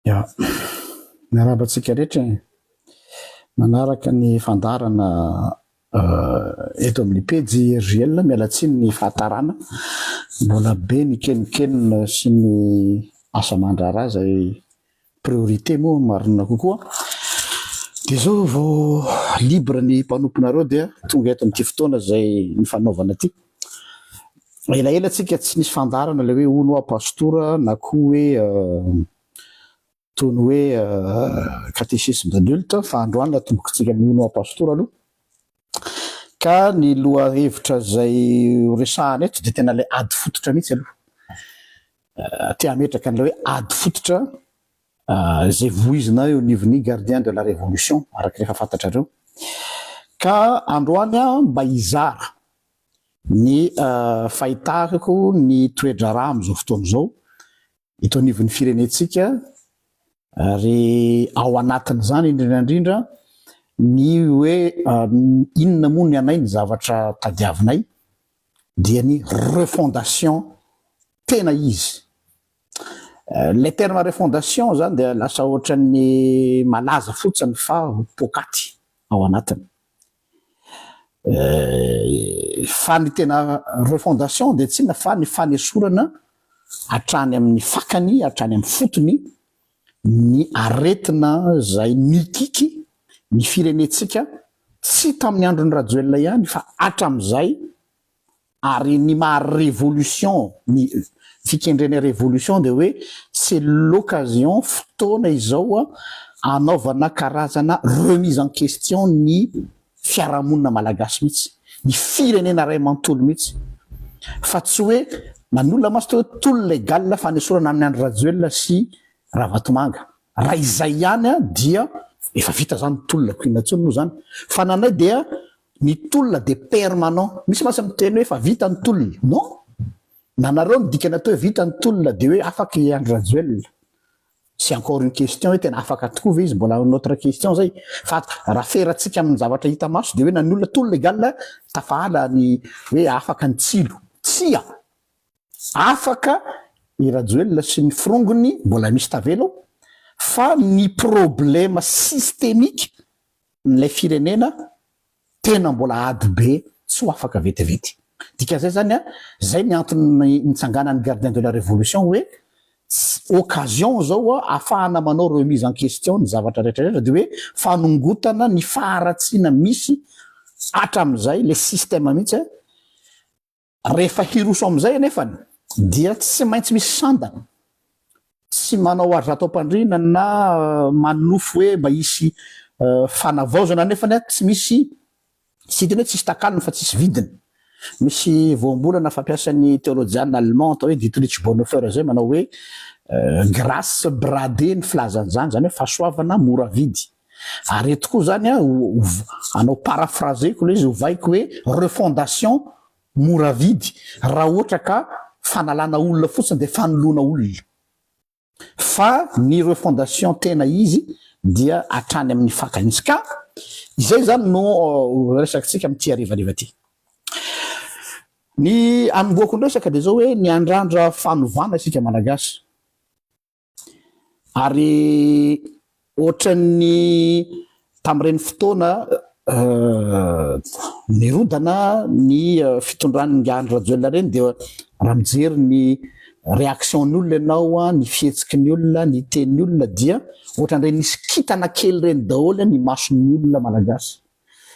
Ya. Miarahaba antsika rehetra e. Manaraka ny fandaharana eto amin'ny pejy RJL, miala tsiny ny fahatarana. Mbola be ny kenonkenona sy ny asa aman-draharaha izay priorité moa marina kokoa. Dia izao vao libre ny mpanomponareo dia tonga eto amin'ity fotoana izay nifanaovana ity. Elaela tsika tsy nisy fandaharana ilay hoe hono hoa pastora na koa hoe toy ny hoe catéchisme d'adulte fa androany atombokitsika amin'ny hono hoa pastora aloha. Ka ny lohahevitra izay ho resahana eto dia tena ilay ady fototra mihitsy aloha. Te hametraka an'ilay hoe ady fototra izay voizina eo anivon'ny gardien de la révolution araka ny efa fantatrareo. Ka androany aho mba hizara ny fahitako ny toe-draharaha amin'izao fotoana izao eto anivon'ny firenentsika ary ao anatin'izany indrindra indrindra ny hoe inona moa ny anay ny zavatra tadiavinay dia ny refondation tena izy. Ilay terme refondation zany dia lasa ohatran'ny malaza fotsiny fa poakaty ao anatiny. Fa ny tena refondation dia tsy inona fa ny fanesorana hatrany amin'ny fakany, hatrany amin'ny fotony ny aretina izay nikiky ny firenentsika tsy tamin'ny andron'i Rajoelina ihany fa hatramin'izay Ary ny maha révolution, ny fikendrena révolution dia hoe c'est l'occasion, fotoana izao hanaovana karazana remise en question ny fiarahamonina malagasy mihitsy, ny firenena iray manontolo mihitsy. Fa tsy hoe na ny olona mantsy toa hoe tolona égal fanesorana an'i Andry Rajoelina sy Ravatomanga. Raha izay ihany dia efa vita izany ny tolona, ko inona intsony moa izany. Fa ny anay dia Ny tolona dia permanent. Misy mantsy miteny hoe efa vita ny tolona. Non! Na nareo ny dikany atao hoe vita ny tolona dia hoe afaka i Andry Rajoelina. C'est encore une question hoe tena afaka tokoa ve izy, mbola une autre question zay. Fa raha ferantsika amin'ny zavatra hita maso dia hoe na ny olona tolona égale tafahala ny hoe afaka ny tsilo. Tsia! Afaka i Rajoelina sy ny forongony mbola misy tavela ao fa ny problème systémique n'ilay firenena tena mbola ady be tsy ho afaka vetivety. Dikan'izay zany an, zay ny antony nitsanganan'ny gardien de la révolution hoe occasion zao ahafahana manao remise en question ny zavatra rehetra rehetra dia hoe fanongotana ny faharatsiana misy hatramin'izay le système mihitsy an, Rehefa hiroso amin'izay anefany dia tsy maintsy misy sandany, tsy manao azy ato am-pandriana na manonofy hoe mba hisy fanavaozana anefany tsy misy, tsy hiteny hoe tsisy takalony fa tsisy vidiny. Misy voambolana fampiasan'ny teolojiana allemand atao hoe Dietrich Bonhoeffer izay manao hoe grâce bradée ny filazany izany, izany hoe fahasoavana mora vidy. Ary eto koa zany an, hanao paraphraseko ilay izy, ovaiko hoe refondation mora vidy raha ohatra ka fanalana olona fotsiny dia fanoloana olona. Fa ny refondation tena izy dia hatrany amin'ny fakany izy. Ka izay zany no resakitsika amin'ity harivariva ity. Ny anombohako ny resaka dia izao hoe niandrandra fanovana isika Malagasy. Ary ohatran'ny tamin'ireny fotoana nirodana ny fitondran'i Andry Rajoelina ireny dia raha mijery ny réaction-n'ny olona ianao, ny fihetsiky ny olona, ny tenin'ny olona dia ohatran'ireny nisy kintana kely ireny daholo ny mason'ny olona malagasy.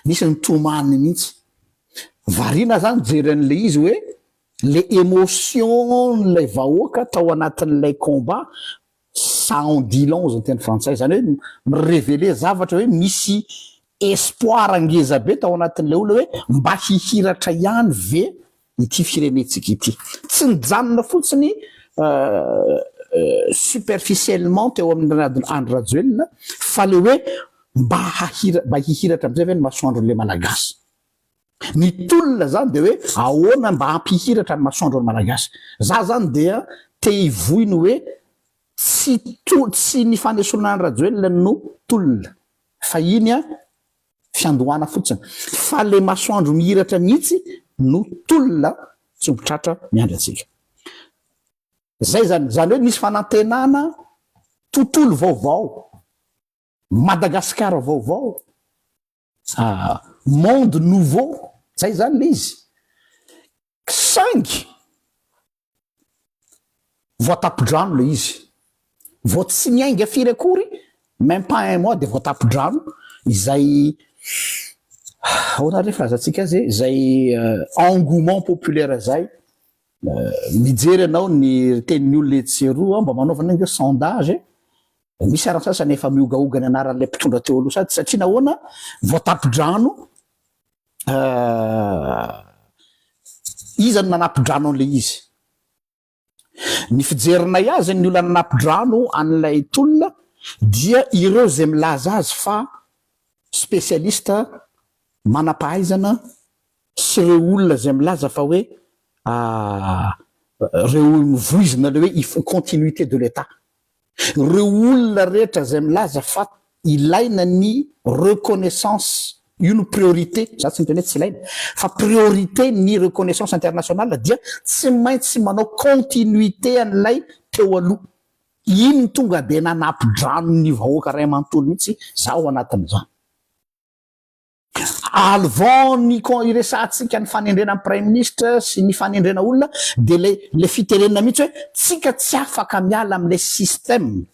Nisy nitomany mihitsy. Variana aho izany nijery an'ilay izy hoe Le émotion n'ilay vahoaka tao anatin'ilay combat, ça en dit long hozy ny teny frantsay, zany hoe mi-reveler zavatra hoe misy espoir ngeza be tao anatin'ilay olona hoe mba hihiratra ihany ve ity firenentsika ity. Tsy nijanona fotsiny superficiellement teo amin'ny Andry Rajoelina fa le hoe mba hahira- mba hihiratra amin'izay ve ny masoandron'ilay Malagasy. Ny tolona zany de hoe ahoana mba hampihiratra ny masoandro ny Malagasy. Za zany dia te hivoy ny hoe tsy to tsy ny fanesorana an'i Rajoelina no tolona fa iny an fiandohana fotsiny fa le masoandro mihiratra mihitsy no tolona tsy ho tratra miandry antsika. Zay zany, zany hoe nisy fanantenana. Tontolo vaovao, Madagasikara vaovao, monde nouveau, zay zany le izy. Saingy voatapo-drano le izy. Vao tsy niainga firy akory, même pas un mois, de voatapo-drano izay, ahoana re filazantsika azy e, zay engouement populaire zay. Mijery ianao ny tenin'ny olona etsy sy eroa, mba manaovana ange sondage, misy ara sasany efa miogaoga ny anaran'ilay mpitondra teo aloha sady satria nahoana? Voatapo-drano. Iza no nanapo-drano an'ilay izy? Ny fijerinay azy, ny olona nanapo-drano an'ilay tolona dia ireo izay milaza azy fa spécialiste, manam-pahaizana, sy ireo olona izay milaza fa hoe ireo mivoizina ilay hoe continuité de l'Etat. Ireo olona rehetra izay milaza fa ilaina ny reconnaissance, io no priorité, za tsy miteny hoe tsy ilaina, fa priorité ny reconnaissance internationale dia tsy maintsy manao continuité an'ilay teo aloha. Iny tonga dia nanapi-drano ny vahoaka ray aman-tolo mihitsy, za ao anatin'izany. Avant ny iresahantsika ny fanendrena ny praiminisitra sy ny fanendrena olona dia ilay ilay fitenenana mihitsy hoe tsika tsy afaka miala amin'ilay système.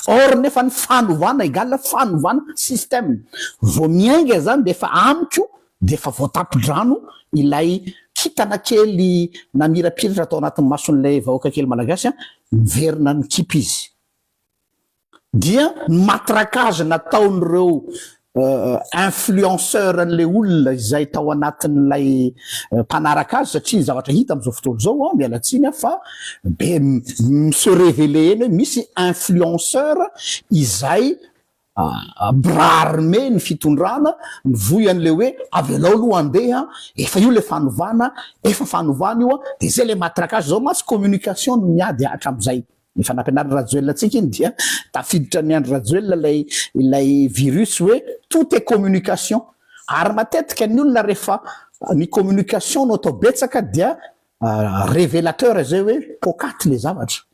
Or nefa ny fanovana égale fanovana système. Vao miainga izany dia efa amiko dia efa voatapo-drano ilay kintana kely namirapiratra tao anatin'ny mason'ilay vahoaka kely malagasy an, miverina mikipy izy. Dia ny matraquage nataon'ireo influenceur an'ilay olona izay tao anatin'ilay mpanaraka azy, satria ny zavatra hita amin'izao fotoana izao an, miala tsiny aho fa be mi-se révéler eny hoe misy influenceur izay bras armé ny fitondrana mivoy an'ilay hoe avelao aloha handeha, efa io ilay fanovana, efa fanovana io an, dia izay ilay matraquage. Izao mantsy communication no miady hatramin'izay. Efa nampianarin'i Rajoelina antsika iny dia tafiditra an'i Andry Rajoelina ilay ilay virus hoe tout est communication. Ary matetika ny olona rehefa ny communication no atao betsaka dia révélateur izay hoe poakaty le zavatra.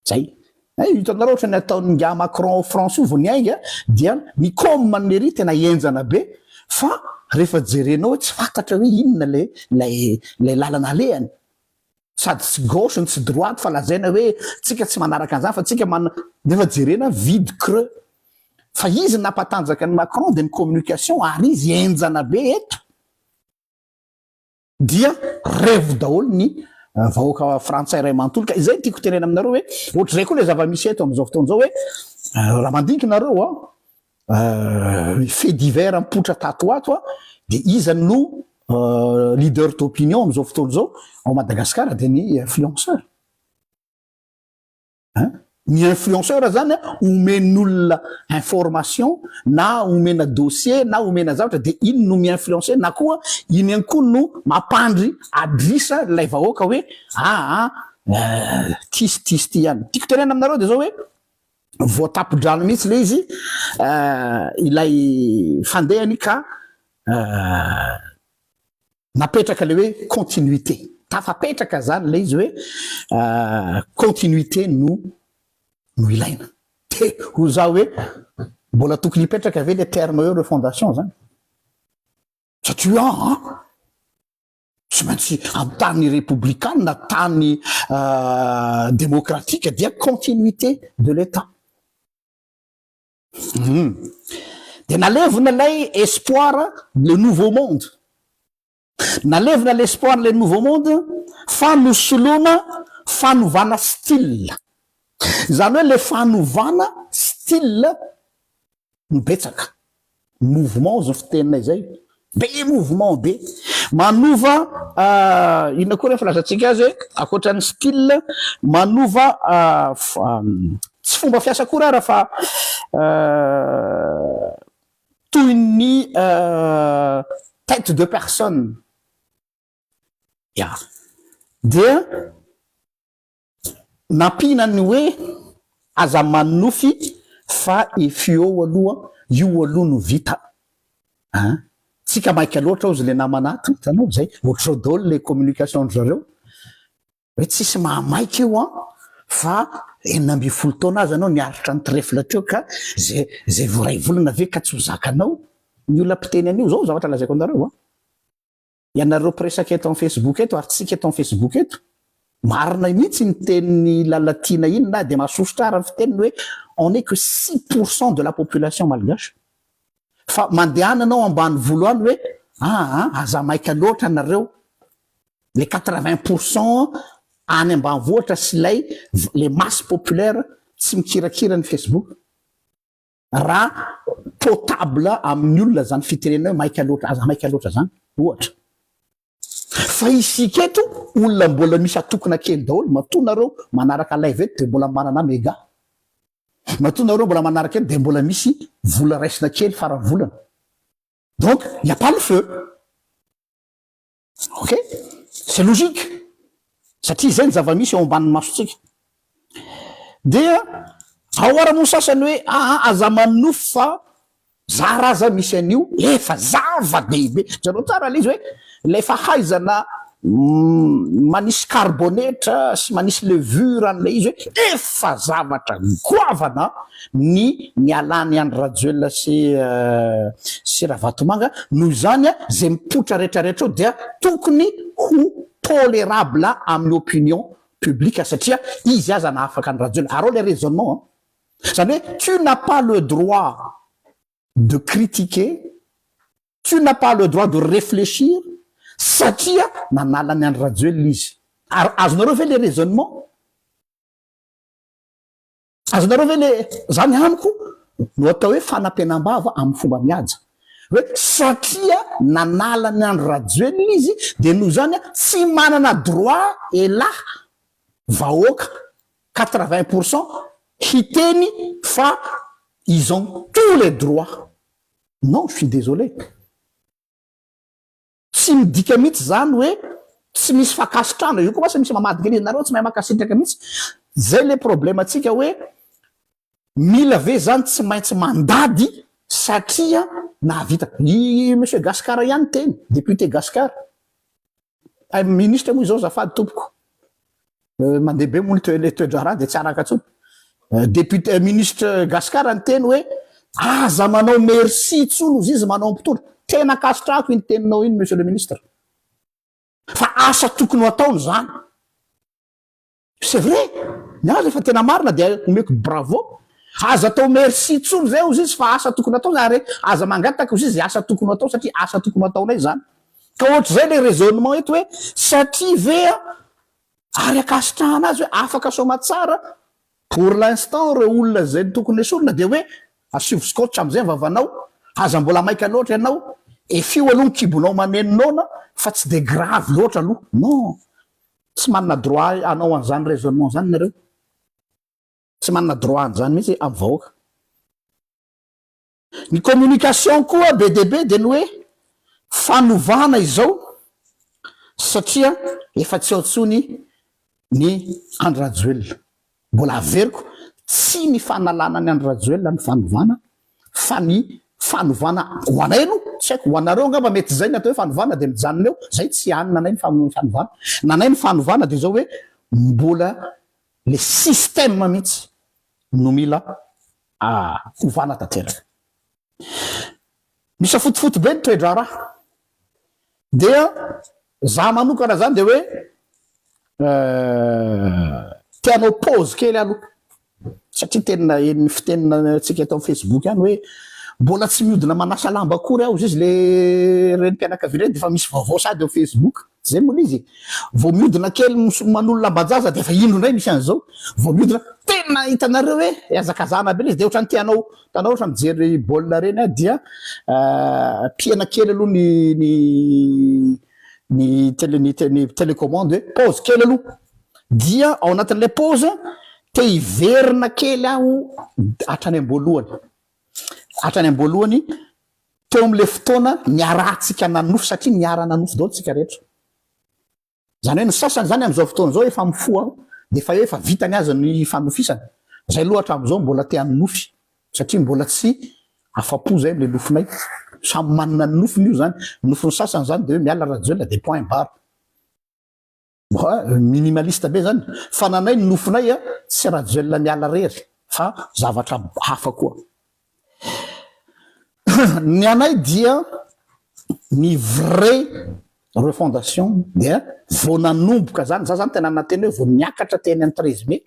Zay. Eh, hitanareo ohatra ny ataon'i Ingahy Macron ao France io vao niainga dia ny com an'i ery tena henjana be fa rehefa jerenao hoe tsy fantatra hoe inona ilay ilay ilay lalana alehany. Sady tsy gauche no tsy droite fa lazaina hoe tsika tsy manaraka an'izany fa tsika man nefa jerena vide creux. Fa izy nampatanjaka an'i Macron dia ny communication ary izy henjana be eto. Dia revo daholo ny vahoaka frantsay iray manontolo. Ka izay no tiako tenena aminareo hoe ohatr'izay koa ilay zava-misy eto amin'izao fotoana izao hoe raha mandinika nareo an, fait divers mipoitra tato ho ato dia iza no leader d'opinion amin'izao fotoana izao ao Madagascar dia ny influenceur. Hein? Ny influenceur zany omen'olona information na omena dossier na omena zavatra dia iny no mi-influencer na koa iny ihany koa no mampandry adrisa ilay vahoaka hoe aa ty sy ty sy ty ihany. Tiako tenenina aminareo dia zao hoe voatapo-drano mihitsy ilay izy, ilay fandehany ka napetraka ilay hoe continuité. Tafapetraka izany ilay izy hoe continuité no no ilaina. Dia hoy za hoe mbola tokony hipetraka ve ilay terme hoe refondation izany? Satria an! Tsy maintsy amin'ny tany repoblikana na tany demokratika dia continuité de l'Etat. Hum. Dia nalevina ilay espoir le nouveau monde. Nalevina l'espoir le nouveau monde fa nosoloana fanovana style. Izany hoe le fanovana style no betsaka. Mouvement zao fiteninay zay. Be mouvement be. Manova inona koa re filazantsika azy e? Ankoatran'ny style, manova tsy fomba fiasa akory ara fa toy ny tête de personne. Ya. Dia Nampiana ny hoe aza manonofy fa efio aloha io aloha no vita a! Tsika maika loatra ozy le namana ato hitanao zay ohatr'izao daholo le communication ndry zareo hoe tsisy mahamaika io an fa 16 taona aza anao niaritra ny trèfle teo ka zay zay vao ray volana ve ka tsy ho zakanao? Ny olona mpiteny an'io zao zavatra lazaiko anareo a. Ianareo mpiresaka eto amin'ny Facebook eto ary tsika eto amin'ny Facebook eto, marina mihitsy iny tenin'i Lalatiana iny na dia mahasosotra ara ny fiteniny hoe on est que 6% de la population malgache. Fa mandehana anao ambanivolo any hoe aa aza maika loatra nareo, le 80% any ambanivohitra sy ilay le masse populaire tsy mikirakira ny Facebook. Raha potable amin'ny olona zany fitenenana hoe maika loatra, aza maika loatra zany, ohatra. Fa isika eto olona mbola misy atokona kely daholo, matoa nareo manaraka live eto dia mbola manana mega. Matoa nareo mbola manaraka eto dia mbola misy vola raisina kely faran'ny volana. Donc, il n'y a pas le feu. Ok, c'est logique satria izay ny zava-misy eo ambanin'ny masontsika. Dia ao ara moa sasany hoe aa aza manonofy fa zara aza misy an'io efa zava-dehibe. Jereo tsara ilay izy hoe ilay fahaizana manisy karbonetra sy manisy levure an'ilay izy hoe efa zavatra goavana ny nialan'i Andry Rajoelina sy sy Ravatomanga, noho izany izay mipoitra rehetra rehetra eo dia tokony ho tolerable amin'ny opinion publique satria izy aza nahafaka an'i Rajoelina, ary ao ilay raisonnement an! Izany hoe tu n'as pas le droit de critiquer, tu n'as pas le droit de réfléchir satria nanala an'i Andry Rajoelina izy, ary azonareo ve ilay raisonnement? Azonareo ve le, zany amiko no atao hoe fanampenam-bava amin'ny fomba mihaja. Hoe satria nanala an'i Andry Rajoelina izy dia noho izany tsy manana droit elah vahoaka 80% hiteny fa ils ont tous les droits. Non, je suis désolé. Tsy midika mihitsy izany hoe tsy misy fankasitrahana, io koa mantsy misy mamadika an'izy, nareo tsy mahay mankasitraka mihitsy, zay le problème antsika hoe mila ve zany tsy maintsy mandady satria nahavita, i monsieur Gascar ihany niteny, député Gascar, ay ministre moa izao azafady tompoko, mandeha be moa ny toe- toe-draharaha de tsy araka intsony, député ministre Gascar niteny hoe aza manao merci intsony ozy izy manao mpitondra, tena ankasitrahako iny teninao iny monsieur le ministre, fa asa tokony ho ataony zany, c'est vrai, ny azy efa tena marina de omeko bravo, aza atao merci intsony zay ozy izy fa asa tokony atao ary aza mangataka ozy izy asa tokony ho atao satria asa tokony ho ataonay zany, ka ohatr'izay le raisonnement eto hoe satria ve ary ankasitrahana azy hoe afaka soamatsara pour l'instant ireo olona izay tokony esorina dia hoe asivo scotch amin'izay ny vavanao, aza mbola maika loatra ianao, efio aloha ny kibonao maneno noana fa tsy dia grave loatra aloha, non, tsy manana droit hanao an'izany raisonnement izany nareo, tsy manana droit an'izany mihitsy amin'ny vahoaka. Ny communication koa be dia be dia ny hoe fanovana izao satria efa tsy ao intsony ny Andry Rajoelina. Mbola averiko, tsy ny fanalana an'i Andry Rajoelina ny fanovana fa ny fanovana ho anay aloha, tsy haiko, ho anareo angamba mety izay ny atao hoe fanovana dia mijanona eo, izay tsy hanina anay ny fanovana. Nanay ny fanovana dia izao hoe mbola le système mihitsy no mila ovana tanteraka. Misafotofoto be ny toe-draharaha. Dia za manokana zany dia hoe te hanao pause kely aloha satria tena henon'ny fiteninantsika eto amin'ny Facebook ihany hoe mbola tsy mihodina manasa lamba akory aho izy le renim-pianakaviana iny dia efa misy vaovao sady eo Facebook. Zay moa le izy e. Vao mihodina kely manolo lamban-jaza dia efa indro indray misy an'izao. Vao mihodina, tena hitanareo hoe ihazakazahana be le izy dia ohatran'ny te hanao, hitanao ohatra mijery baolina ireny aho dia pihana kely aloha ny ny ny tele ny ny télécommande hoe pause kely aloha. Dia ao anatin'ilay pause te hiverina kely aho hatrany am-boalohany. Hatrany am-boalohany Teo amin'ilay fotoana niarahantsika nanonofy, satria niara-nanonofy daholo tsika rehetra. Izany hoe ny sasany izany amin'izao fotoana izao efa mifoha dia efa hoe efa vitany aza ny fanofisana. Izay aloha hatramin'izao mbola te hanonofy satria mbola tsy afa-po izay amin'ilay nofinay. Samy manana ny nofiny io izany. Ny nofin'ny sasany izany dia hoe miala Rajoelina dia point barre. Minimaliste be zany. Fa nanay ny nofinay a, tsy Rajoelina miala rery fa zavatra hafa koa. Ny anay dia ny vrai refondation dia vao nanomboka zany, za zany tena nanantena hoe vao niakatra teny amin'ny 13 mai,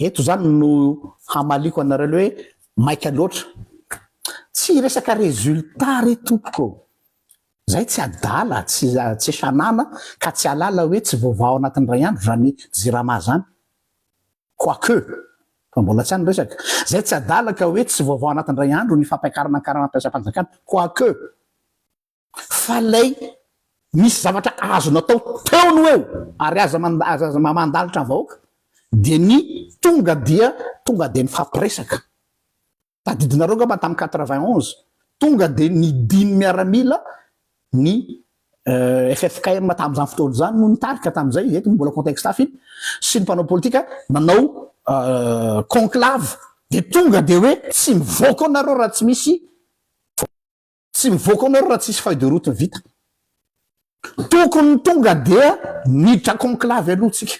eto zany no hamaliko anareo le hoe maika loatra. Tsy resaka résultat re tompoko ô. Zay tsy adala, tsy tsy sanana ka tsy halala hoe tsy voavaha ao anatin'ny iray andro zany jirama zany. Quoique, fa mbola tsy any ny resaka. Zay tsy adala ka hoe tsy voavaha ao anatin'ny iray andro ny fampiakarana ny karama mpiasam-panjakana. Quoique. Fa lay misy zavatra azo natao teo no eo ary aza aza aza mandalitra ny vahoaka dia ny tonga dia tonga dia mifampiresaka. Tadidinareo angamba tamin'ny 91, tonga dia nidin'ny miaramila ny ffkm tamin'izany fotoana izany no nitarika tamin'izay, eto moa mbola contexte hafa iny, sy ny mpanao politika nanao conclave, dia tonga dia hoe tsy mivoaka ao nareo raha tsy misy, tsy mivoaka ao nareo raha tsisy feuille de route vita. Tokony tonga dia niditra conclave aloha tsika.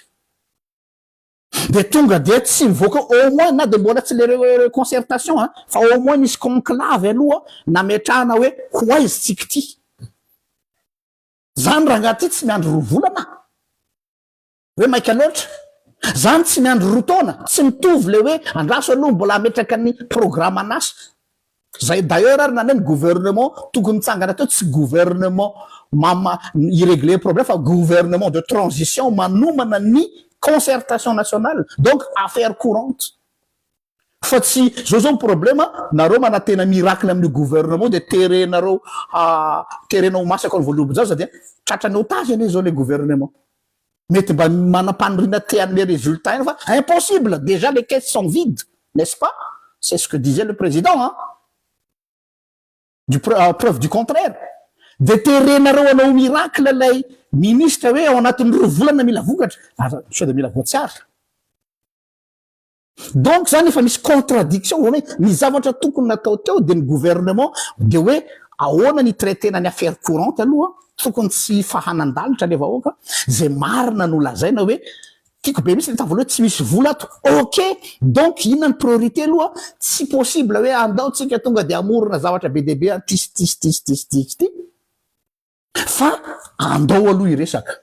Dia tonga dia tsy mivoaka au moins na dia mbola tsy le concertation an, fa au moins nisy conclave aloha nametrahana hoe ho aiza tsika ity. Zany rangahy ty tsy miandry roa volana hoe maika loatra. Zany tsy miandry roa taona, tsy mitovy le hoe andraso aloha mbola hametraka ny programme-n'asa. Zay d'ailleurs ary naneo ny gouvernement tokony nitsangana teo tsy gouvernement mama hi-regler problème fa gouvernement de transition manomana ny concertation nationale donc affaire courante fa tsy zao zao ny problème nareo manantena miracle amin'io gouvernement de terenareo ha terena ho masaka ny voalobo-jaza dia tratran'ny otage anie zao le gouvernement mety mba manam-paniriana te hanome résultat ihany fa impossible déjà les caisses sont vides n'est-ce pas c'est ce que disait le président hein du preuve du contraire de terenareo hanao miracle ilay ministre hoe ao anatin'ny roa volana mila vokatra ary sao de mila voatsiary donc zany efa misy contradiction hoe ny zavatra tokony natao teo de ny gouvernement de hoe ahoana ny traitena ny affaire courante aloha tokony tsy fahanan-dalitra le vahoaka zay marina no lazaina hoe tiako be mihitsy le tany voalohany tsy misy vola ato ok donc inona ny priorité aloha tsy possible hoe andao tsika tonga de amorona zavatra be dia be an'ity sy ty sy ty sy ty sy ty sy ty fa andao aloha hiresaka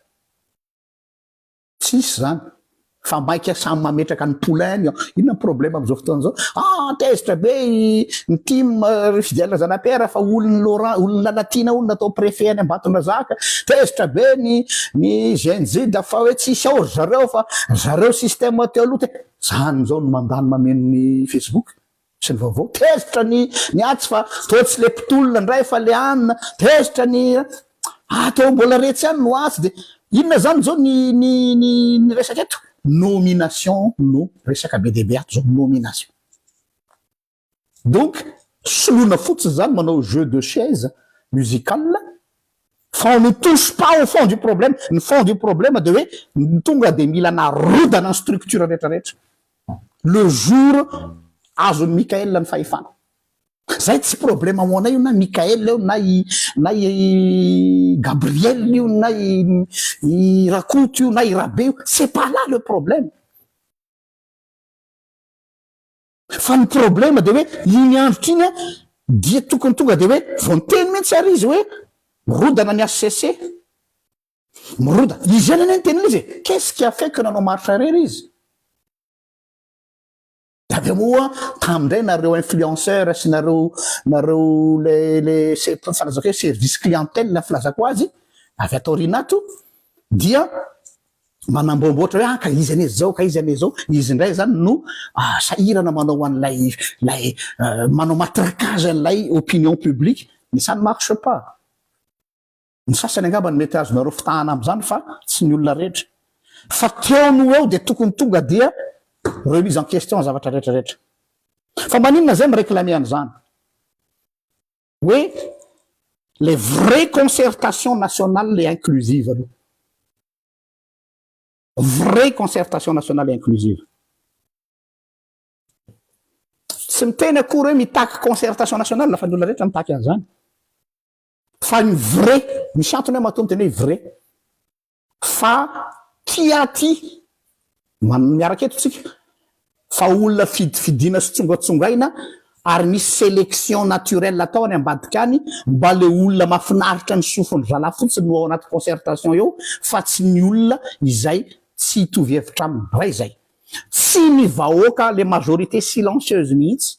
Tsisy zany fa maika samy mametraka ny poulain-ny ao. Inona ny problème amin'izao fotoana izao? Ah, tezitra be i ny tim ry Fidèle Zanapiera fa olon'i Laurent, olon'i Lalatiana hono natao préfet any Ambatondrazaka. Tezitra be ny ny GNJ fa hoe tsisy ao ry zareo fa ry zareo système teo aloha te. Zany izao no mandany mameno ny Facebook sy ny vaovao. Tezitra ny ny atsy fa toa tsy le mpitolona indray fa le anona. Tezitra ny ah toa mbola retsy ihany no atsy de inona zany zao ny ny ny ny resaka eto? Nomination no resaka be dia be ato zao, nomination. Donc soloina fotsiny zany manao jeu de chaise musicale fa on ne touche pas au fond du problème. Ny fond du problème de hoe tonga de mila narodana ny structure rehetra rehetra. Le jour azon'i Mickaël ny fahefana. Zay tsy problème ho anay io na Mickaël io na i na i Gabriel io na i i Rakoto io na i Rabe io, c'est pas là le problème. Fa ny problème de hoe iny androtra iny dia tokony tonga de hoe vao niteny mihitsy ary izy hoe mirodana ny HCC. Miroda. Izy ihany anie niteny an'izy e. Qu'est-ce qui a fait que nanao marche arrière izy? De avy eo moa tamindray nareo influenceur sy nareo nareo le le filazako hoe service clientèle filazako azy avy ato aoriana ato dia manamboamboatra hoe ah ka izy anie zao ka izy anie zao izy indray zany no ah, sahirana manao an'ilay lay euh, manao matraquage an'ilay opinion publique mais ça ne marche pas. Ny sasany angamba no mety azonareo fitahana amin'izany fa tsy ny olona rehetra. Fa teo no eo dia tokony tonga dia remise en question ny zavatra rehetra rehetra. Fa maninona zay mi-reclamer an'izany? Hoe les vraies concertation nationale et inclusive aloha. Vraie concertation nationale et inclusive. Tsy miteny akory hoe mitaky concertation nationale fa ny olona rehetra mitaky an'izany. Fa ny vrai, misy antony aho matoa miteny hoe vrai. Fa tia aty, miaraka eto tsika, fa olona fidifidina sy tsongatsongaina ary misy sélection naturelle atao any ambadika any mba le olona mafinaritra ny sofin-dry zalahy fotsiny no ao anaty concertation eo fa tsy ny olona izay tsy hitovy hevitra aminy. Ray izay. Tsy ny vahoaka le majorité silencieuse mihitsy.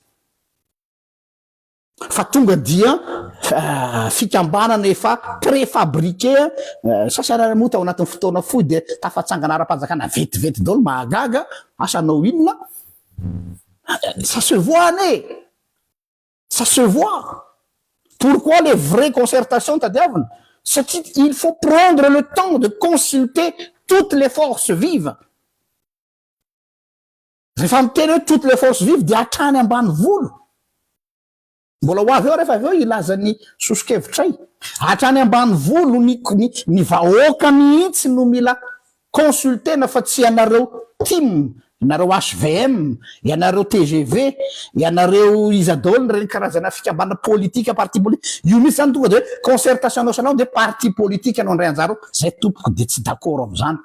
Fa tonga dia fikambanana efa préfabriqué, sasany ary moa tao anatin'ny fotoana fohy dia tafatsangana ara-panjakana vetivety daholo, mahagaga, asa hanao inona? Ça se voit anie e! Ça se voit! Pourquoi les vraies concertations tadiavina? Satria il faut prendre le temps de consulter toutes les forces vives. Rehefa miteny hoe toutes les forces vives dia hatrany ambanivolo. Mbola ho avy eo rehefa avy eo hilaza ny soso-kevitray. Hatrany ambanivolo ny ny ny vahoaka mihitsy no mila consulter-na fa tsy ianareo tim, ianareo hvm, ianareo tgv, ianareo iza daholo ireny karazana fikambanana politika, parti politique. Io mihitsy zany tonga dia hoe concertation nationale dia parti politique no handray anjara ao. Zay tompoko dia tsy d'accord amin'izany.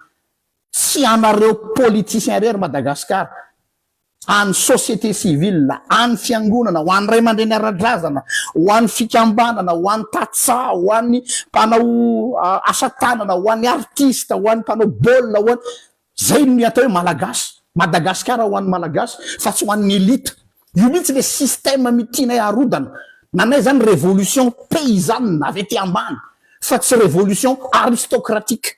Tsy anareo politicien irery Madagascar, any société civile, any fiangonana, ho an'ny ray aman-dreny ara-drazana, ho an'ny fikambanana, ho an'ny tantsaha, ho an'ny mpanao asa tanana, ho an'ny artiste, ho an'ny mpanao baolina, ho an'ny, zay no atao hoe malagasy. Madagasikara ho an'ny malagasy fa tsy ho an'ny elite. Io mihitsy le système tianay harodana. Nanay zany révolution paysanne avy aty ambany fa tsy révolution aristocratique.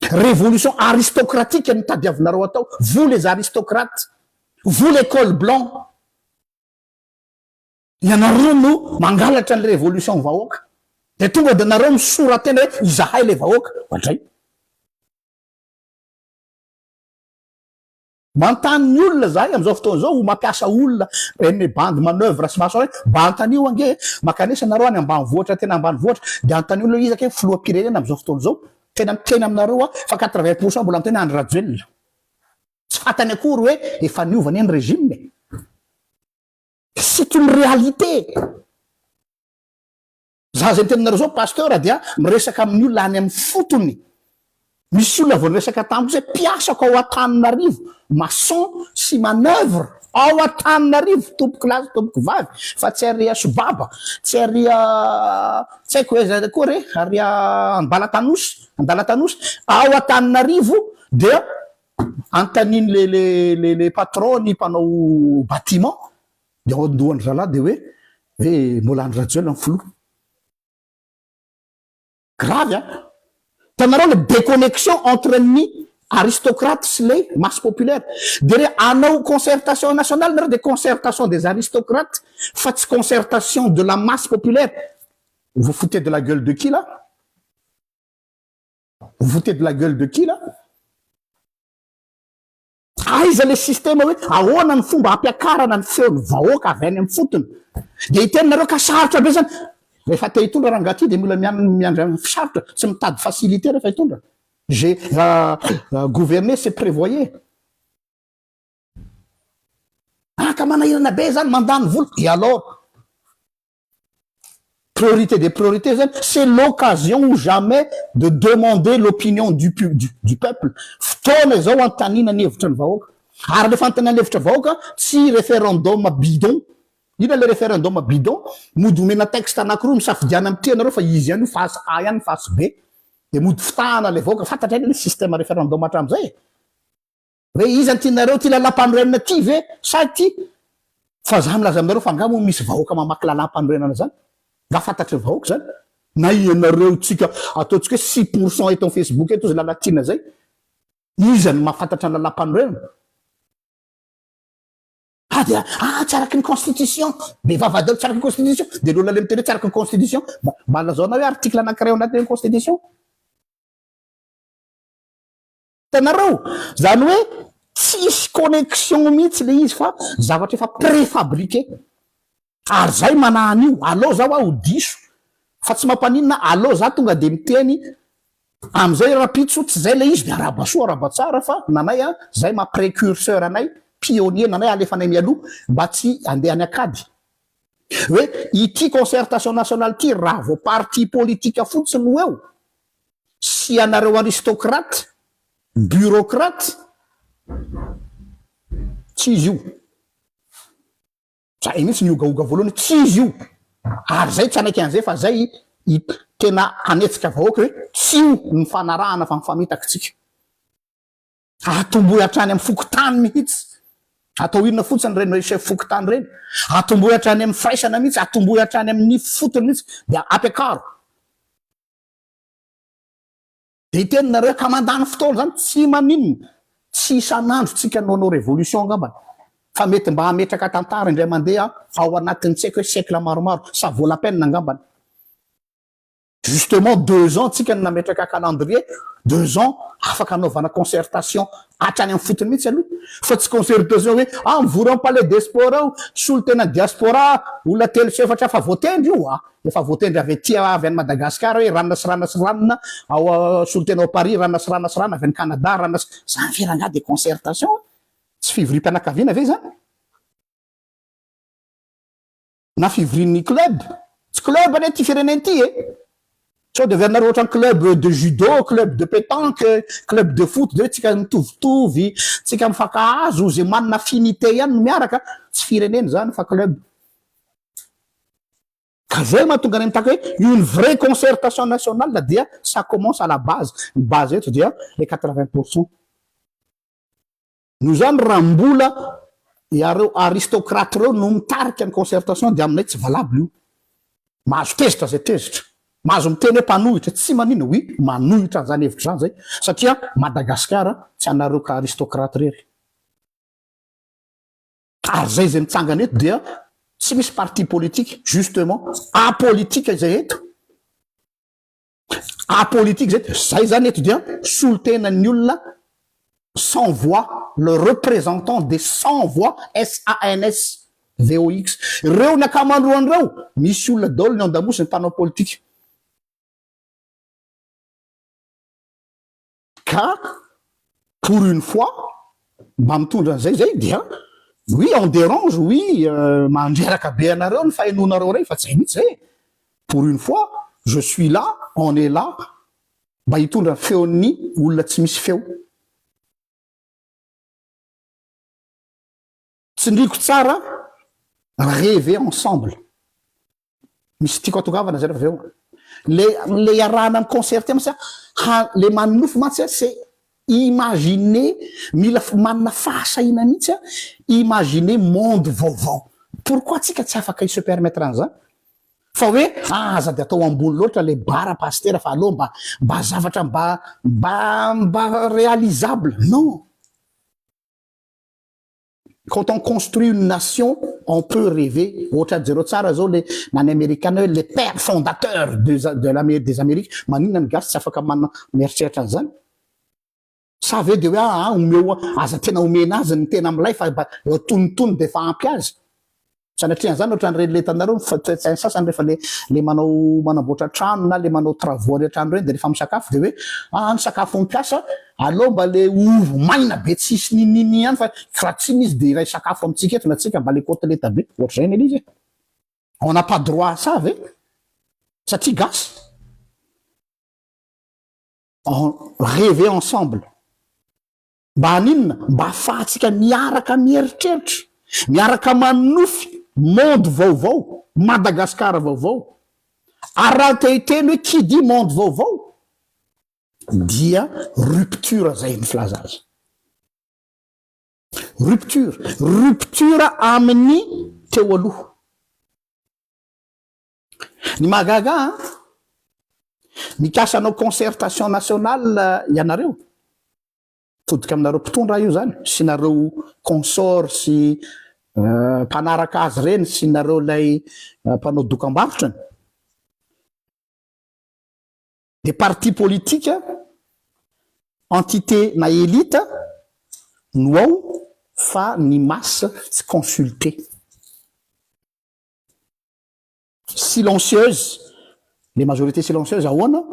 Révolution aristocratique no tadiavinareo atao, vous les aristocrates, vous les cols blancs, ianareo no mangalatra ny révolution vahoaka, dia tonga dia nareo misora-tena hoe izahay le vahoaka, oadray. Manontany ny olona zahay amizao fotoana izao ho mampiasa olona eny bandy manoeuvre sy maso reny mba antanio ange e! Mankanesa nareo any ambanivohitra tena ambanivohitra de antanio aloha iza kay filoham-pirenena amizao fotoana izao tena miteny aminareo aho fa 80 pour cent mbola miteny Andry Rajoelina tsy fantany akory hoe efa niova anie ny régime e! C'est une réalité! Za zay miteny aminareo zao pasteur dia miresaka amin'ny olona any amin'ny fotony. Misy olona vao niresaka tamiko zay mpiasako ao Antananarivo, maçon sy manoeuvre ao Antananarivo tompoko lahy sy tompoko vavy fa tsy ary Sobaba, tsy ary tsy haiko aiza koa re, ary Ambalatanosy, Andalatanosy, ao Antananarivo dia antaniny le le le le patron ny mpanao bâtiment Dia ao an-dohan-dry zalahy dia hoe hoe mbola Andry Rajoelina ny filoha. Grave an! Hitanareo le déconnexion entre ny aristocrate sy le masse populaire. Dia re hanao concertation nationale nareo dia concertation des aristocrates fa tsy concertation de la masse populaire. Vous foutez de la gueule de qui là? Vous foutez de la gueule de qui là? Aiza le système hoe ahoana ny fomba hampiakarana ny feon'ny vahoaka avy any amin'ny fotony? Dia hiteny nareo ka sarotra be zany. Rehefa te hitondra rangahy ty dia mila miandry amin'ny sarotra, tsy mitady facilité rehefa hitondra. J'ai gouverner c'est prévoyer. Ah ka manahirana be zany, mandany vola. Et alors? Priorité des priorités zany, c'est l'occasion ou jamais de demander l'opinion du du peuple. Fotoana izao anontaniana ny hevitry ny vahoaka. Ary le fanontaniana ny hevitra vahoaka tsy référendum bidon. Inona le référendum bidon? Mody omena texte anakiroa misafidiana amin'ny tianareo fa izy ihany io face A ihany face B. Dia mody fitahana le vahoaka. Fantatra anie le système référendum hatramin'izay e. Hoe iza no tianareo, ity lalàmpanorenana ity ve sa ity? Fa za milaza aminareo fa angaha moa misy vahoaka mamaky lalàmpanorenana zany? Nga fantatry ny vahoaka zany? Na ianareo tsika ataontsika hoe 6% eto am facebook eto zay lalatiana zay, iza no mahafantatra ny lalàmpanorenana? Ah dia ah tsy araky ny constitution, be vava daholo tsy araky ny constitution, dia ny olona le miteny hoe tsy araky ny constitution, mba lazao anay hoe article anakiray ao anatin'ny constitution? Hitanareo? Zany hoe tsisy connexion mihitsy le izy fa zavatra efa préfabriqué. Ary zay manahy an'io, aleo zaho aho ho diso fa tsy mampaninona, aleo za tonga de miteny amizay rapitso tsy zay le izy de arahaba soa arahaba tsara fa nanay a, zay maha précurseur anay, pionnier nanay alefanay mialoha mba tsy andeha any akady. Hoe ity concertation nationale ity raha vao parti politique fotsiny no eo. sy ianareo aristocrate, bureaucrate, tsy izy io. Zay mihitsy ny ogaoga voalohany hoe tsy izy io. Ary zay tsy hanaiky an'izay fa zay tena hanetsika vahoaka hoe tsy io ny fanarahana fa mifamitaka tsika. Atombohy hatrany amin'ny fokontany mihitsy. Atao inona fotsiny ireny hoe chef fokontany ireny? Atombohy hatrany amin'ny firaisana mihitsy, atombohy hatrany amin'ny fotony mihitsy dia ampiakaro. Dia hiteny nareo ka mandany fotoana izany, tsy maninona, tsy isan'andro tsika no hanao révolution angambany, fa mety mba hametraka tantara indray mandeha ao anatin'ny tsy haiko hoe siècle maromaro, ça vaut la peine angambany. Justement deux ans tsika no nametraka calendrier, deux ans afaka anaovana concertation hatrany amin'ny fotony mihitsy aloha, fa tsy concertation hoe ah mivory ao palais des sports ao, solontenan'ny diaspora olona telo sy efatra efa voatendry io ah. Efa voatendry avy aty avy any Madagascar hoe ranona sy ranona sy ranona ao solontena ao Paris ranona sy ranona sy ranona avy any Canada ranona sy zany ve rangahy de concertation a? Tsy fivoriam-pianakaviana ve zany? Na fivorian'ny club? Tsy club anie ty firenena ity e! Sao de heverinareo ohatran'ny club de judo, club de pétanque, club de foot de hoe tsika mitovitovy, tsika mifankahazo, ze manana affinité ihany no miaraka, tsy firenena zany fa club. Ka zay mahatonga anay mitaky hoe une vraie concertation nationale dia ça commence à la base, ny base eto dia les 80 pour cent. Noho izany raha mbola iareo aristocrate ireo no mitarika ny concertation dia aminay tsy valable io. Mahazo tezitra zay tezitra, mahazo miteny hoe mpanohitra, tsy maninona, oui manohitra an'izany hevitra izany zay satria Madagascar tsy anareo ka aristocrate irery. Ary zay izay mitsangana eto dia tsy misy parti politique, justement apolitique izay eto, apolitique izay eto, zay zany eto dia solontenan'ny olona sans voix, le représentant des sans voix, SANS VOX, reo ny ankamaroan'ireo misy olona daholo ny ao an-damosiny mpanao politika. Ka pour une fois mba mitondra an'izay zay dia oui on dérange, oui mandreraka be anareo ny fahenoanareo rey fa tsy zay mihitsy zay e! Pour une fois je suis là, on est là mba hitondra ny feon'ny olona tsy misy feo. Tsindriko tsara rêver ensemble. Misy tiako atongavana zay refa avy eo. Le le iarahana mi concerter mantsy ha le manonofy mantsy c'est imaginer mila manana fahasahiana mihitsy imaginer monde vaovao. Pourquoi tsika tsy afaka hi se permettre an'izany? Fa hoe aza de atao ambony loatra le bara pasitera fa aleo mba mba zavatra mba mba mba réalisable. Non. Quand on construit une nation, on peut rêver. Ohatra jereo tsara zao le na ny amerikana hoe les pères fondateurs de de l'Amé des Amériques. Maninona ny gasy tsy afaka mana mieritreritra an'izany? Sa ve de hoe aa omeo aza tena omena azy ny tena milay fa mba tonitony de efa ampy azy? Sanatria an'izany ohatran'ireny le hitanareo ny toe-tsain'ny sasany rehefa le le manao manamboatra trano na le manao travaux any an-trano ireny de rehefa misakafo de hoe ah ny sakafon'ny mpiasa aleo mba le ovy maina be tsisy ninin ihany fa raha tsy iny izy de iray sakafo amintsika eto na tsika mba le côtelette be ohatr'izay anie le izy e! On n'a pas droit à ça ve? Satria gasy? On rêver ensemble. Mba haninona? Mba afahantsika miaraka mieritreritra, miaraka manonofy monde vaovao, Madagascar vaovao. Ary raha te hiteny hoe qui dit monde vaovao dia rupture zay ny filaza azy. Rupture, rupture amin'ny teo aloha. Ny mahagaga ahy an, mikasa hanao concertation nationale ianareo, Mitodika aminareo mpitondra aho io zany sy nareo consort sy mpanaraka azy ireny sy nareo ilay mpanao dokambarotrany. Dia parti politique, entité na elite no ao fa ny masse tsy consulté. Silencieuse, les majorités silencieuses ahoana,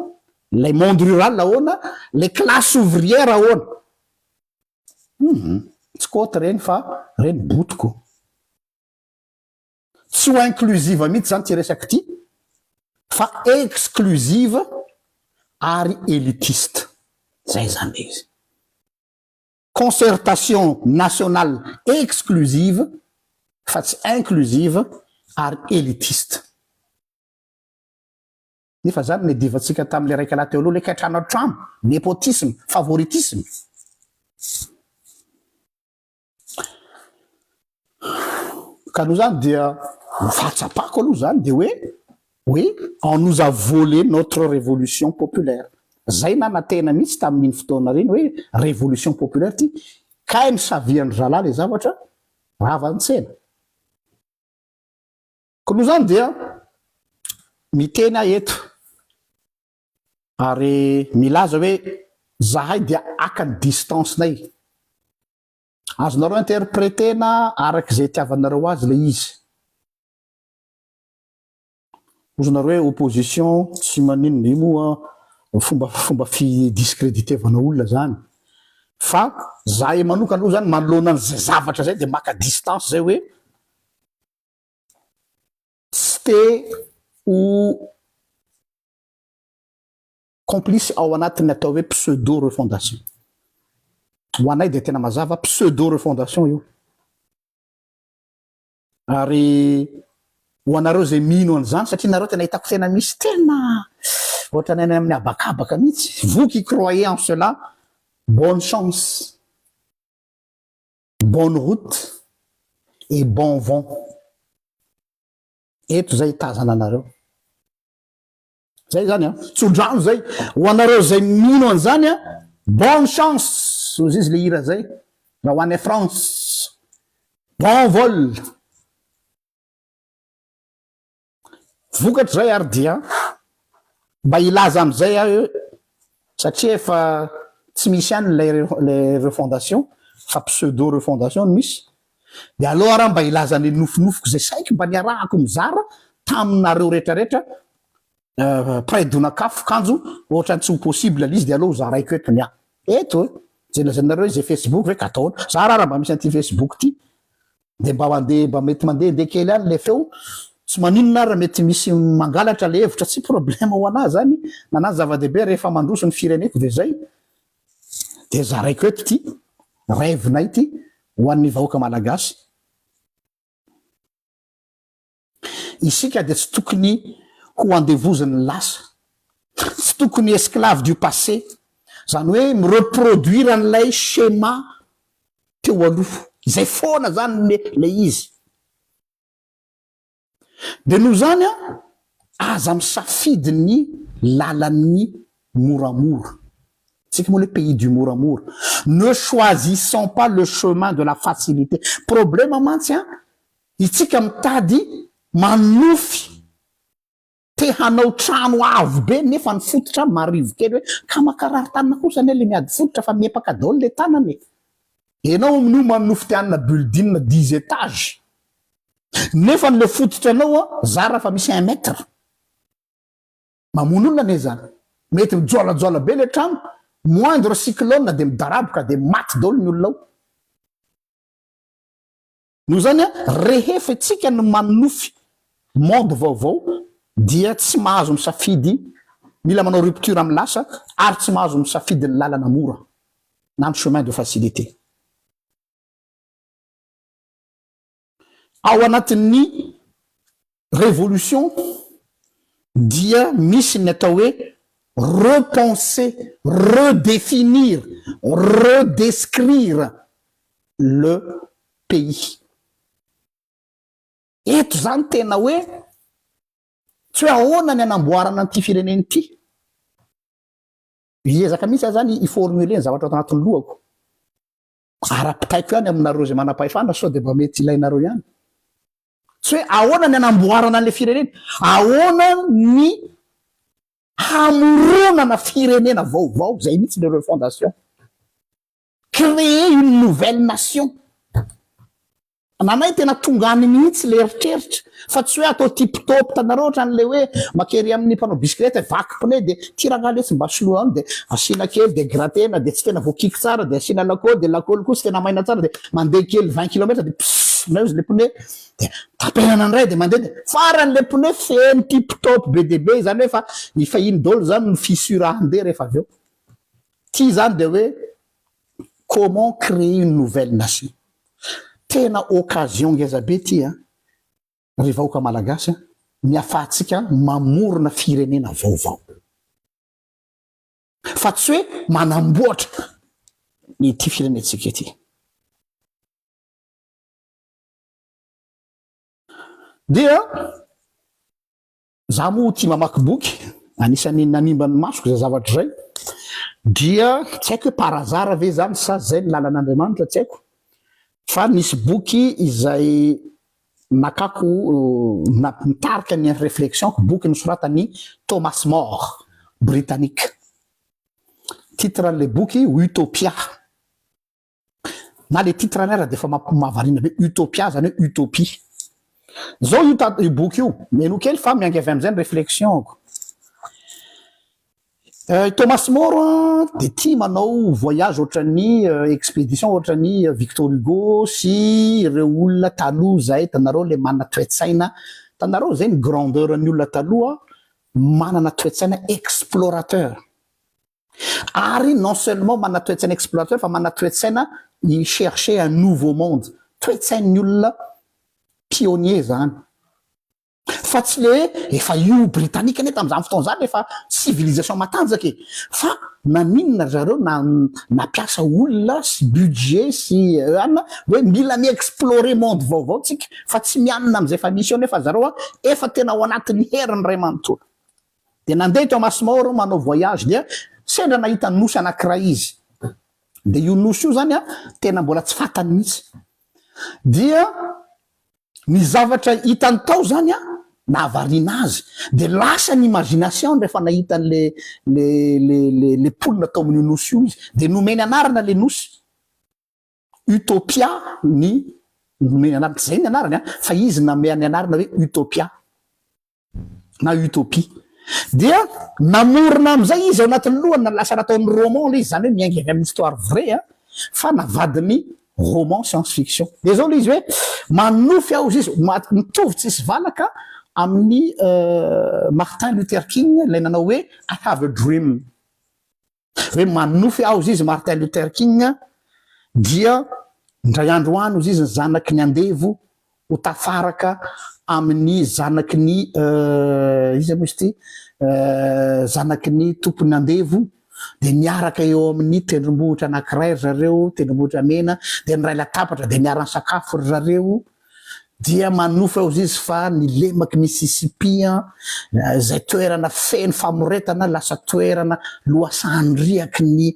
lay monde rural ahoana, les classes ouvrières ahoana. Hum, tsy côte reny fa reny botoko. Tsy ho inclusive mihitsy zany ty resaka ty fa exclusive. ary élitiste. Zay zany le izy. Concertation nationale exclusive fa tsy inclusive ary élitiste. Nefa zany niadivantsika tamin'ilay raika lahy teo aloha le kiantrano an-trano, népotisme, favoritisme. Ka noho izany dia ny fahatsapako aloha zany dia hoe hoe on nous a volé notre révolution populaire. Zay nanantena mihitsy tamin'iny fotoana ireny hoe révolution populaire ty, kay nisavian-dry zalahy le zavatra, rava ny tsena. Koa noho izany dia miteny aho eto ary milaza hoe zahay dia haka ny distance-nay. Azonareo interpreter-na araka izay itiavanareo azy ilay izy. Ozonareo hoe opposition tsy maninona, io moa fomba fomba fi-discrediter-vana olona zany. Fa zahay manokana aloha zany manoloana an'izay zavatra izay dia maka distance zay hoe tsy te ho complice ao anatin'ny atao hoe pseudo refondation. Ho anay dia tena mazava pseudo refondation io. Ary ho anareo izay mino an'izany satria nareo tena hitako tena misy tena ohatran'ny any amin'ny habakabaka mihitsy, vous qui croyez en cela, bonne chance, bonne route et bon vent. Eto zay hitazana anareo. Zay zany an, tsodrano zay. Ho anareo zay mino an'izany an, bonne chance, hozy izy le hira zay, raha ho any France. Bon vol. Vokatra zay ary dia mba hilaza amizay aho hoe satria efa tsy misy ihany ilay ilay refondation fa pseudo refondation no misy dia aleo ary aho mba hilaza ny nofinofiko izay saiky mba niarahako mizara taminareo retraretra mpiray donak'afo kanjo ohatran'ny tsy ho possible ilay izy dia aleo ho zaraiko eto ny ahy eto e! Izay lazainareo hoe izay facebook ve ka atao ahoana? Za raha mba misy an'ity facebook ity Dia mba mandeha mba mety mandehandeha kely any le feo, tsy maninona ary raha mety misy mangalatra le hevitra, tsy problème ho anah zany, nanah zava-dehibe rehefa mandroso ny fireneko dia zay, dia zaraiko eto ity rêve-nay ity ho an'ny vahoaka malagasy. Isika dia tsy tokony ho andevozin'ny lasa, tsy tokony esclave du passé, izany hoe mi-reproduire an'ilay schéma teo aloha, izay foana izany ilay izy. Dia noho izany an, aza misafidy ny lalan'ny moramora. Tsika moa le pays du moramora. Ne choisissons pas le chemin de la facilité. Problème mantsy an, itsika mitady manofy te hanao trano avo be nefa ny fototra marivo kely hoe ka makarary tanana kosa anie le miady fototra fa miepaka daholo le tanana e. Enao amin'io manonofy te hanana building dix étages nefa le fototra anao an zara fa misy un mètre. Mamono olona anie zany. Mety mijoalajoala be le trano, moindre cyclone dia midaraboka dia maty daholo ny olona ao. Noho izany an, rehefa itsika no manonofy monde vaovao dia tsy mahazo misafidy, mila manao rupture amin'ny lasa ary tsy mahazo misafidy ny lalana mora na ny chemin de facilité. Ao anatin'ny révolution dia misy ny atao hoe repenser, redéfinir, redescrire le pays. Eto izany tena hoe tsy hoe ahoana ny hanamboarana an'ity firenena ity. Hiezaka mihitsy aho izany hi-formuler ny zavatra ato anatin'ny lohako. Ara-pitaiko ihany aminareo izay manam-pahefana sao dia mba mety ilainareo ihany. Tsy hoe ahoana ny hanamboarana an'ilay firenena, ahoana ny hamoronana firenena vaovao, izay mihitsy ilay refondation. Créer une nouvelle nation. Nanay tena tonga any mihitsy le eritreritra fa tsy hoe atao tip top hitanareo ohatran'le hoe makery amin'ny mpanao bisikileta hoe vaky pneu de ty rangahy letsy mba soloa any de asiana kely de gratter-na de tsy tena voakiky tsara de asiana lakôly de lakôly koa tsy tena maina tsara de mandeha kely 20 kilomètre de pss. pneu izy le pneu, de tapenana indray de mandeha, de farany le pneu feno tip top be dia be, zany hoe fa efa iny daholo zany ny fissure handeha rehefa avy eo. Ty zany de hoe comment créer une nouvelle nation. Tena occasion ngeza be ty an, ry vahoaka malagasy an, ny afahantsika mamorona firenena vaovao. Fa tsy hoe manamboatra ity firenentsika ity. Dia za moa tia mamaky boky, anisan'ny nanimba ny masoko izay zavatra izay, dia tsy haiko hoe par hasard ve zany sa zay ny lalan'Andriamanitra tsy haiko, fa nisy boky izay nakako nitarika ny réflexion-ko, boky nosoratan'i Thomas More, Britannique. Titre-n'ilay boky Utopia. Na le titre-ny ara dia efa mahavariana be, Utopia zany hoe utopie. Zao io io boky io, menoa kely fa miainga avy amin'izay ny réflexion-ko. I Thomas More dia tia manao voyage ohatran'ny expédition ohatran'i Victor Hugo sy ireo olona taloha izay, hitanareo ilay manana toe-tsaina, hitanareo izay ny grandeur ny olona taloha manana toe-tsaina explorateur. Ary non seulement manana toe-tsaina explorateur fa manana toe-tsaina hi-chercher un nouveau monde, toe-tsain'ny olona pionnier izany. Fa tsy le hoe efa io Britannique anie tamin'izany fotoana izany efa civilisation matanjaka e! Fa naninona ry zareo na nampiasa olona sy budget sy anona hoe mila mi-explorer monde vaovao tsika fa tsy mianina amin'izay efa misy eo nefa zareo a efa tena ao anatin'ny heriny iray manontolo. Dia nandeha i Thomas More manao voyage dia sendra nahita nosy anankiray izy. Dia io nosy io zany a tena mbola tsy fantany mihitsy. Dia Ny zavatra hitany tao zany an, nahavariana azy, de lasa ny imagination-ny rehefa nahita an'le le le le le mponina tao amin'io nosy io izy, de nomeny anarana le nosy, Utopia ny nomeny anarana, tsy zay ny anarany an, fa izy nameany anarana hoe Utopia. na utopie. Dia namorona amin'izay izy ao anatin'ny lohany, na lasa nataony roman ilay izy, izany hoe miainga avy amin'ny histoire vraie an, fa navadiny roman science fiction. Dia izao ilay izy hoe, manonofy aho hozy izy, mitovy tsisy valaka amin'i Martin Luther King ilay nanao hoe I have a dream. Hoe manonofy aho hozy izy Martin Luther King dia indray andro any hozy izy ny zanaky ny andevo ho tafaraka amin'ny zanaky ny iza moa izy ity zanaky ny tompon'ny andevo dia miaraka eo amin'ny tendrombohitra anankiray ry zareo, tendrombohitra mena, dia niray latabatra dia niara-nisakafo ry zareo. Dia manofy ao izy fa ny lemak'i Mississippi izay toerana feno famoretana lasa toerana lohasahan-driaky ny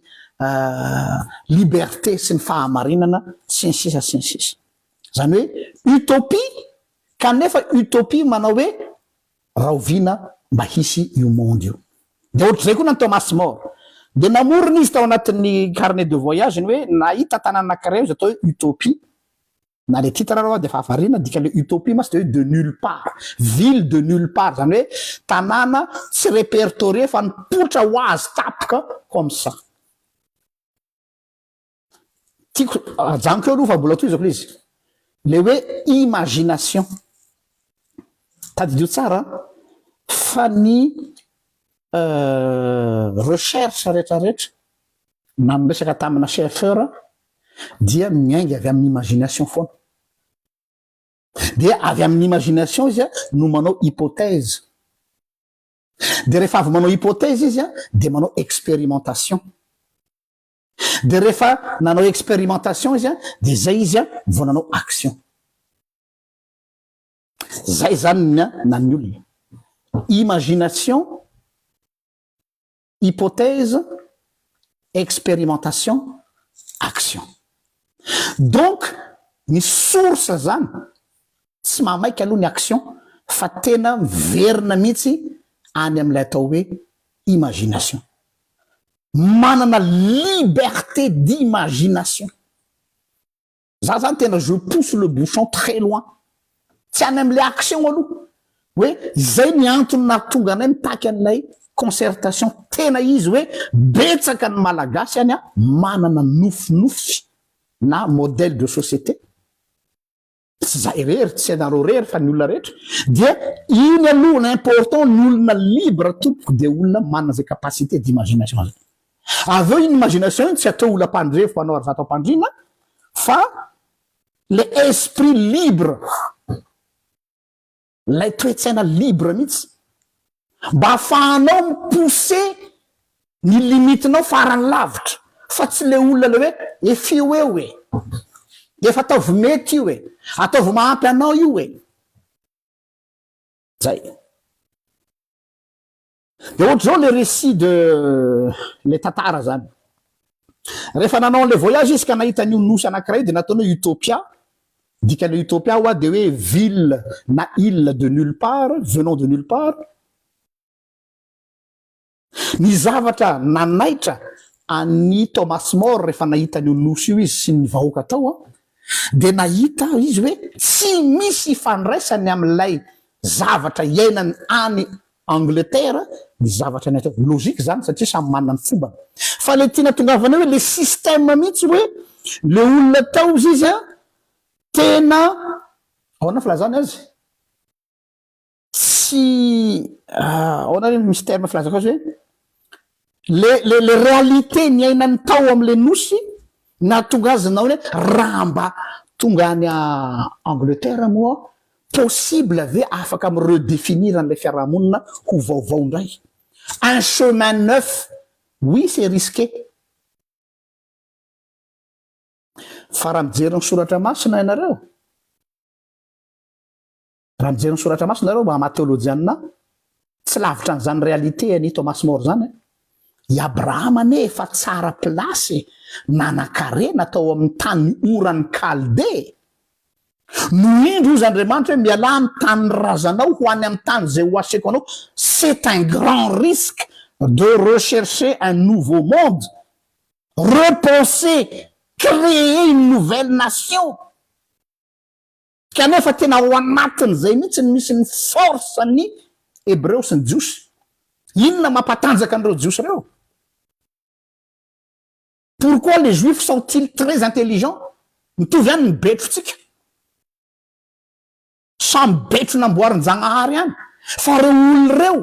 liberté sy ny fahamarinana sy ny sisa sy ny sisa. Izany hoe utopie kanefa utopie manao hoe rahoviana mba hisy io monde io. Dia ohatr'izay koa ny an'i Thomas More. Dia namorona izy tao anatin'ny carnet de voyage-ny hoe nahita tanàna anankiray izy atao hoe utopie. Na le titre aloha dia efa variana, dikan'le utopie mantsy dia hoe de nulle part, ville de nulle part, zany hoe tanàna tsy répertorié fa nipoitra ho azy tapoka comme ça. Tiako ajanoko eo aloha fa mbola tohizako le izy. Le hoe imagination. Tadidio tsara fa ny recherche retraretra na miresaka tamina chercheur dia miainga avy amin'ny imagination foana. Dia avy amin'ny imagination izy no manao hypothèse. Dia rehefa avy manao hypothèse izy dia manao expérimentation. Dia rehefa nanao expérimentation izy dia zay izy vao nanao action. Zay zany ny nan'ny olona. Imagination, hypothèse, expérimentation, action. Donc ny source zany tsy mahamaika aloha ny action fa tena miverina mihitsy any amin'ilay atao hoe imagination. Manana liberté d'imagination. Za zany tena je pousse le bouchon très loin. Tsy any amle action aloha. Hoe izay ny antony nahatonga anay mitaky an'ilay concertation tena izy hoe betsaka ny Malagasy any manana nofinofy na modèle de société. Tsy za irery, tsy ianareo irery fa ny olona rehetra. Dia iny aloha ny important ny olona libre tompoko dia olona manana izay capacité d'imagination zay. Avy eo iny imagination iny tsy atao olona mpandrevo mpanao arivato am-pandriana fa le esprit libre. Ilay toe-tsaina libre mihitsy. Mba ahafahanao mi-pousser ny limite-nao farany lavitra. Fa tsy le olona le hoe efio eo e. Efa ataovy mety io e. Ataovy mahampy anao io e. Zay. Dia ohatr'izao le récit de le tantara zany. Rehefa nanao an'le voyage izy ka nahita an'io nosy anankiray io dia nataony hoe Utopia. Dikan'le Utopia hoa dia hoe ville na île de nulle part, venant de nulle part. Ny zavatra nanaitra an'i Thomas More rehefa nahita an'io nosy io izy sy ny vahoaka tao an, dia nahita izy hoe tsy misy ifandraisany amin'ilay zavatra iainany any Angleterre ny zavatra ny atao. Logique izany satria samy manana ny fombany. Fa ilay tiana tongavana eo hoe le système mihitsy hoe le olona tao izy izy an, tena ahoana filazana azy? Tsy ahoana re misy terme filazako azy hoe le le le réalité niainany tao am'le nosy nahatonga azy nanao hoe raha mba tonga any Angleterre moa possible ve afaka mi redéfinir an'ilay fiarahamonina ho vaovao indray? Un chemin neuf, oui c'est risqué. Fa raha mijery ny soratra masina ianareo, Raha mijery ny soratra masina nareo mba maha teolojianina ahy, tsy lavitra an'izany réalité an'i Thomas More zany an! I Abrahama anie efa tsara place e, nanan-karena tao amin'ny tany oran'i Kalde e! No indro hozy Andriamanitra hoe mialà amin'ny tanin'ny razanao ho any amin'ny tany izay ho aseko anao, c'est un grand risque de rechercher un nouveau monde, repenser, créer une nouvelle nation. Kanefa tena ao anatin'izay mihitsy no misy ny force ny Hebreo sy ny Jiosy. Inona mampatanjaka an'ireo Jiosy ireo? Pourquoi les Juifs sont-ils très intelligents? Mitovy ihany ny betrotsika. Samy betro namboarin-Jagnahary ihany. Fa ireo olona ireo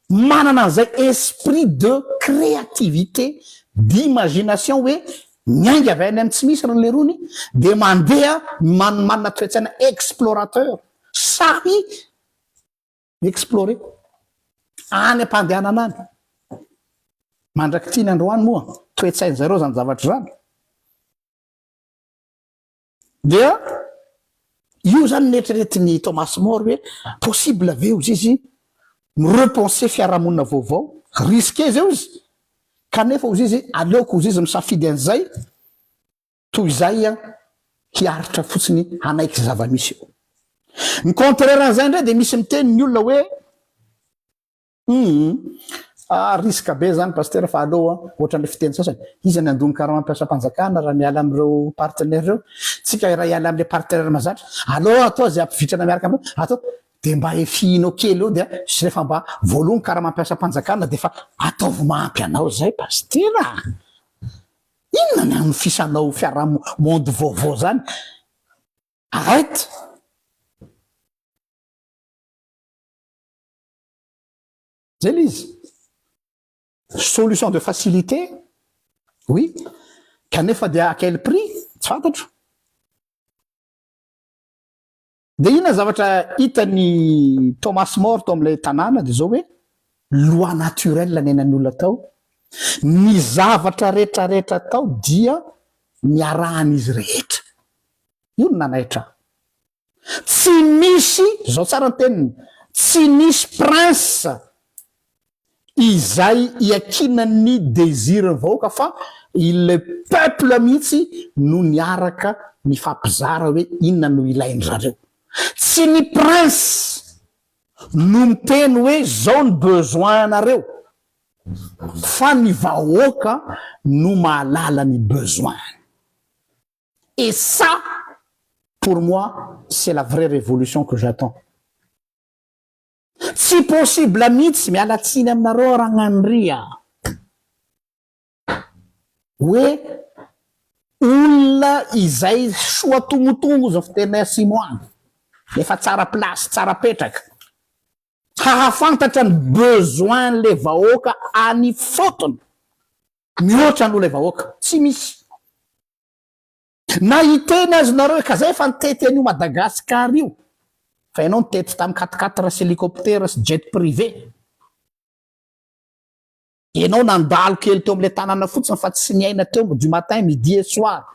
manana an'izay esprit de créativité, d'imagination hoe miainga avy any amin'ny tsy misy ry lerony dia mandeha manimanina toe-tsaina explorateur, sahy mi-explorer any am-pandehanana any. Mandrak'ity ny androany moa toe-tsain-jareo izany zavatra izany. Dia io zany neritreretin'i Thomas More hoe possible ve ozy izy mi-repenser fiarahamonina vaovao, risqué zay ozy, kanefa ozy izy aleoko ozy izy misafidy an'izay toy izay hiaritra fotsiny hanaiky zava-misy eo. Ny contraire an'izay indray dia misy miteny ny olona hoe Humm ah risque be zany Pasitera fa aleo an, ohatran'le fiteny sasany, iza ny handoa ny karama mpiasam-panjakana raha miala amin'ireo partenaires ireo, tsika iray hiala amin'le partenaire mahazatra, aleo atao izay hampivitrana miaraka amin'ireo, atao dia mba efihinao kely eo dia sy rehefa mba voaloa ny karama mpiasam-panjakana dia efa ataovy mahampy anao izay Pasitera a! Inona ny hanofisanao fiaraha monde vaovao zany? Arrête! Zay le izy. Solution de facilité, oui, kanefa dia à quel prix? Tsy fantatro. Dia inona zavatra hitan'i Thomas More tao amin'ilay tanàna dia izao hoe loi naturelle niainan'ny olona tao, ny zavatra rehetrarehetra tao dia niarahan'izy rehetra. Io no nanaitra ahy. Tsy nisy, zao tsara ny teniny, tsy nisy prince izay iankinan'ny désir ny vahoaka fa le peuple mihitsy no niaraka nifampizara hoe inona no ilain-dry zareo. Tsy ny prince no miteny hoe zao ny besoin anareo fa ny vahoaka no mahalala ny besoin-ny. Et ça pour moi c'est la vraie révolution que j'attends. Tsy possible mihitsy, miala tsiny aminareo aho Ragnandria, hoe Olona izay soa tongotongo izao fitenay atsimo any, efa tsara place, tsara petraka, hahafantatra ny besoin le vahoaka any ifotony mihoatra noho ilay vahoaka. Tsy misy. Na hiteny aza nareo ka zay efa nitety an'io Madagascar io, fa ianao nitety tamin'ny quatre quatre sy hélicoptère sy jet privé. Ianao nandalo kely teo amin'ilay tanàna fotsiny fa tsy niaina teo du matin, midi et soir.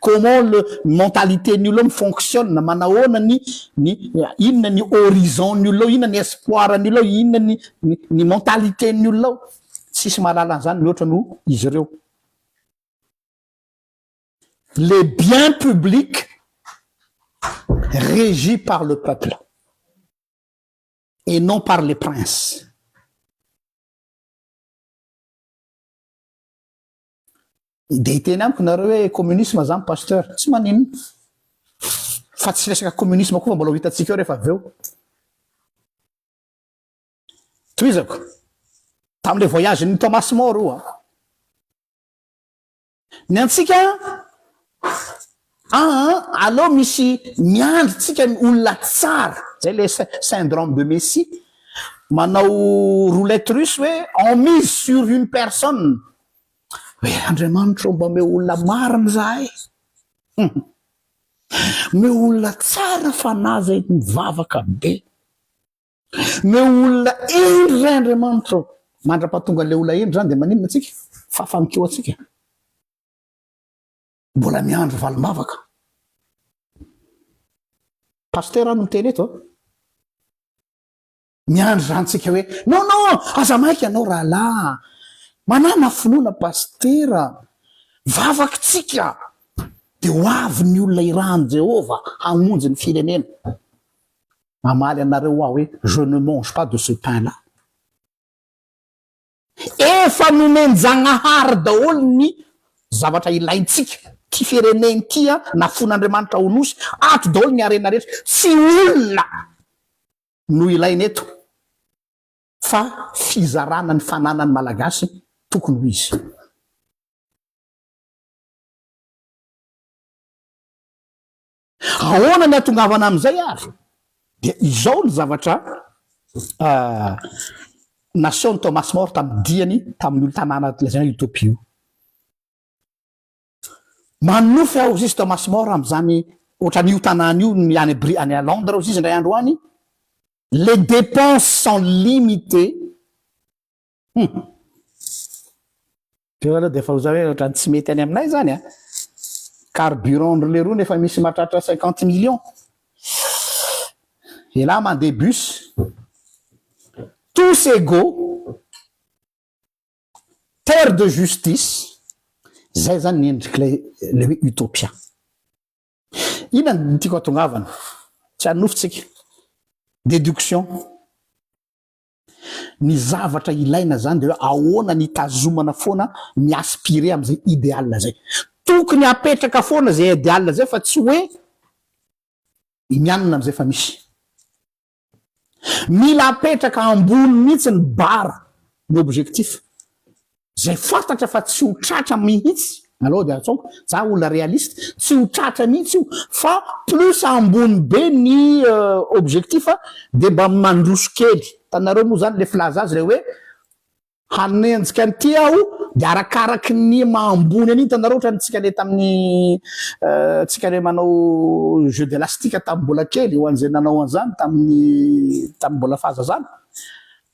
Comment le mentalité ny olona ao mi-fonctionne, manahoana ny ny inona ny horizon ny olona ao, inona ny espoir ny olona ao, inona ny ny ny mentalité ny olona ao. Tsisy mahalala an'izany mihoatra noho izy ireo. Les biens publics régis par le peuple et non par les princes. Dia hiteny amiko nareo hoe communisme zany pasteur, tsy maninona fa tsy resaka communisme koa fa mbola ho hitantsika eo rehefa avy eo. Tohizako, tamin'ilay voyage-n'i Thomas More io an. Ny antsika aa aleo misy miandry tsika ny olona tsara, zay le syndrome de Messi, manao roulette russe hoe on mise sur une personne, hoe Andriamanitra ô mba omeo olona marina zahay, omeo olona tsara fanahy zay mivavaka be, omeo olona hendry zay Andriamanitra ô, mandra-pahatonga an'ilay olona hendry zany de maninona tsika? Fafany koa tsika. Mbola miandry valim-bavaka. Pasteur aho no miteny eto a. Miandry izany tsika hoe non non aza maika ianao rahalahy. Manàna finoana pasitera. Vavaka tsika dia ho avy ny olona irahan'i Jehovah hamonjy ny firenena. Mamaly anareo aho hoe je ne mange pas de ce pain là. Efa nomen-Jagnahary daholo ny zavatra ilaintsika, ty firenena ity an, nafoin'Andriamanitra ho nosy, ato daholo ny harena rehetra, tsy olona no ilaina eto fa fizarana ny fananan'ny Malagasy tokony ho izy. Ahoana ny hatongavana amin'izay ary? Dia izao ny zavatra nasehon'i Thomas More tamin'ny diany tamin'io tanàna lazaina Utopia io. Manonofy aho hozy izy Thomas More amin'izany ohatran'io tanàna io ny any Bri- any Londres hozy izy indray andro any, les dépenses sont limitées. Hum. Teo aloha dia efa ho za hoe ohatran'ny tsy mety any aminay zany a. Carburant ndry leroa nefa misy mahatratra 50 millions. Elah mandeha bus. Tous égaux. Terre de justice. Zay zany ny endrik'ilay le hoe utopia. Inona no tiako hatongavana? Tsy hanonofy tsika. Déduction. Ny zavatra ilaina zany de hoe ahoana ny hitazomana foana mi-aspirer am'zay ideal zay. Tokony apetraka foana zay ideal zay fa tsy hoe mianina am'zay efa misy. Mila apetraka ambony mihitsy ny barre, ny objectif. Zay fantatra fa tsy ho tratra mihitsy aloha de ataoko, za olona realiste, tsy ho tratra mihitsy io fa plus ambony be ny objectif de mba mandroso kely, hitanareo moa zany le filaza azy le hoe hanenjika an'ity aho de arakaraky ny maha ambony an'iny, hitanareo ohatran'ny tsika le tamin'ny tsika le manao jeu d'élastique tamin'ny mbola kely ho an'izay nanao an'izany tamin'ny tamin'ny mbola fahazazana,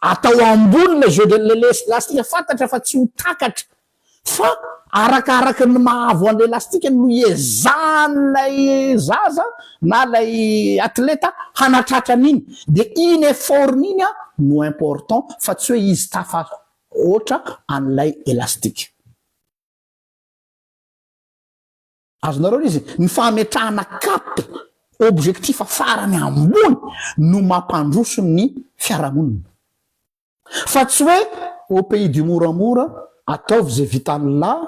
Atao ambony ilay jeu de l'élastique fantatra fa tsy ho takatra fa arakaraky ny maha avo an'ilay élastique no iezahan'ilay zaza na ilay atleta hanatratra an'iny dia iny effort-ny iny no important fa tsy hoe izy tafahoatra an'ilay élastique. Azonareo ilay izy? Ny fametrahana cap, objectif farany ambony no mampandroso ny fiarahamonina. Fa tsy hoe au pays du moramora, ataovy izay vitan'lah,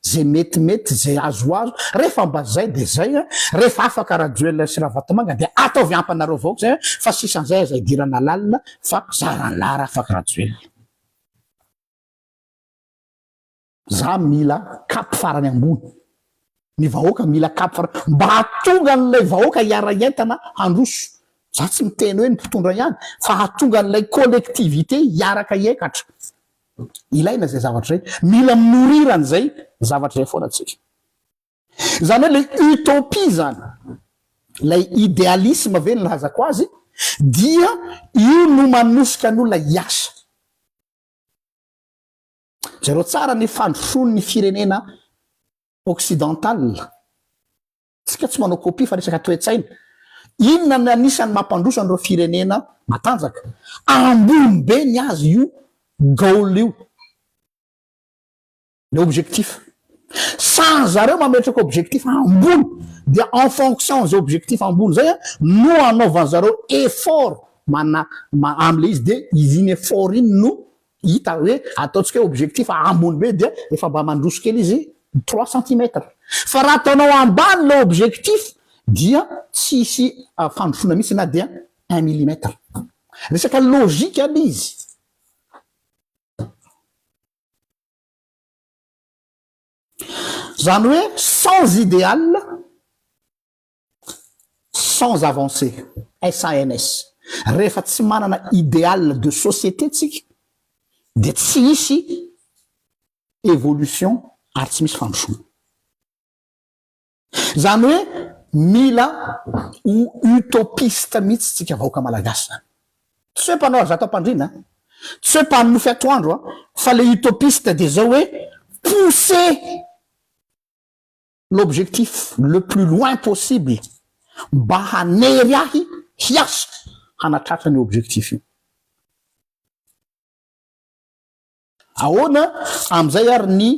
izay metimety, izay azoazo, rehefa mba zay dia zay an, rehefa afaka Rajoelina sy Ravatomanga dia ataovy ampy anareo vahoaka izay an, fa sisan'izay aza idirana lalina fa zaran'lah raha afaka Rajoelina. Za mila cap farany ambony. Ny vahoaka mila cap fara mba hahatonga an'ilay vahoaka hiara-hientana handroso. Za tsy miteny hoe ny mpitondra ihany fa hahatonga an'ilay collectivité hiaraka hiekatra. Ilaina izay zavatra izay. Mila mi-nourrir an'izay zavatra izay foana tsika. Izany hoe ilay utopie izany, ilay idéalisme ve no nilazako azy, dia io no manosika ny olona hiasa. Jereo tsara ny fandrosoan'ny firenena occidental. Tsika tsy manao copie fa resaka toe-tsaina. Inona no anisan'ny mampandroso an'ireo firenena matanjaka? Ambony be ny azy io goal io. Le objectif. Sans zareo mametraka objectif ambony dia en fonction zay objectif ambony zay no anaovan'zareo effort mana amle izy dia izy iny effort iny no hita hoe ataontsika hoe objectif ambony be dia efa mba mandroso kely izy trois centimètres fa raha ataonao ambany le objectif dia tsy hisy fandrosoana mihitsy na dia un millimètre. Resaka logique le izy. Zany hoe sans idéal, sans avancée, SANS. Rehefa tsy manana idéal de société tsika dia tsy hisy évolution ary tsy misy fandrosoana. Zany hoe mila ho utopiste mihitsy tsika vahoaka malagasy zany. Tsy hoe mpanao zato am-pandriana an, tsy hoe mpanonofy atoandro an, fa le utopiste dia zao hoe pousser l'objectif le plus loin possible mba hanery ahy hiasa hanatratra an'io objectif io. Ahoana amin'izay ary ny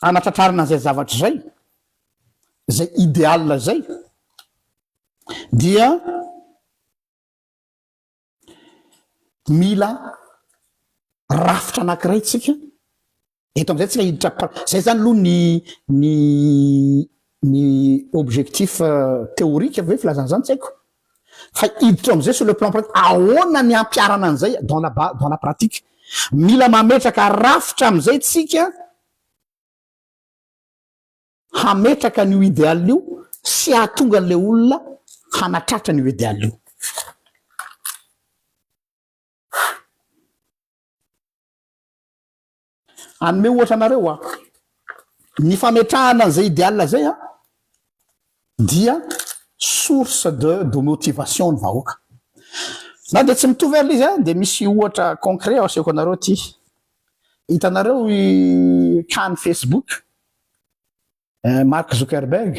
hanatratrarana an'izay zavatra izay, izay idéal izay, dia mila rafitra anankiray tsika, eto amin'izay tsika hiditra pra-, zay zany aloha ny ny ny objectif théorique ve filazana izany tsy haiko, fa hiditra ao amin'izay sur le plan pratique, ahoana ny hampiharana an'izay dans la ba- dans la pratique, mila mametraka rafitra amin'izay tsika hametraka an'io idéal io sy hahatonga an'ilay olona hanatratra an'io idéal io. Hanome ohatra anareo aho. Ny fametrahana an'izay idéal izay an, dia source de de motivation ny vahoaka. Na dia tsy mitovy ary ilay izy an, dia misy ohatra concret asehoko anareo ity. Hitanareo i cas ny Facebook, Mark Zuckerberg.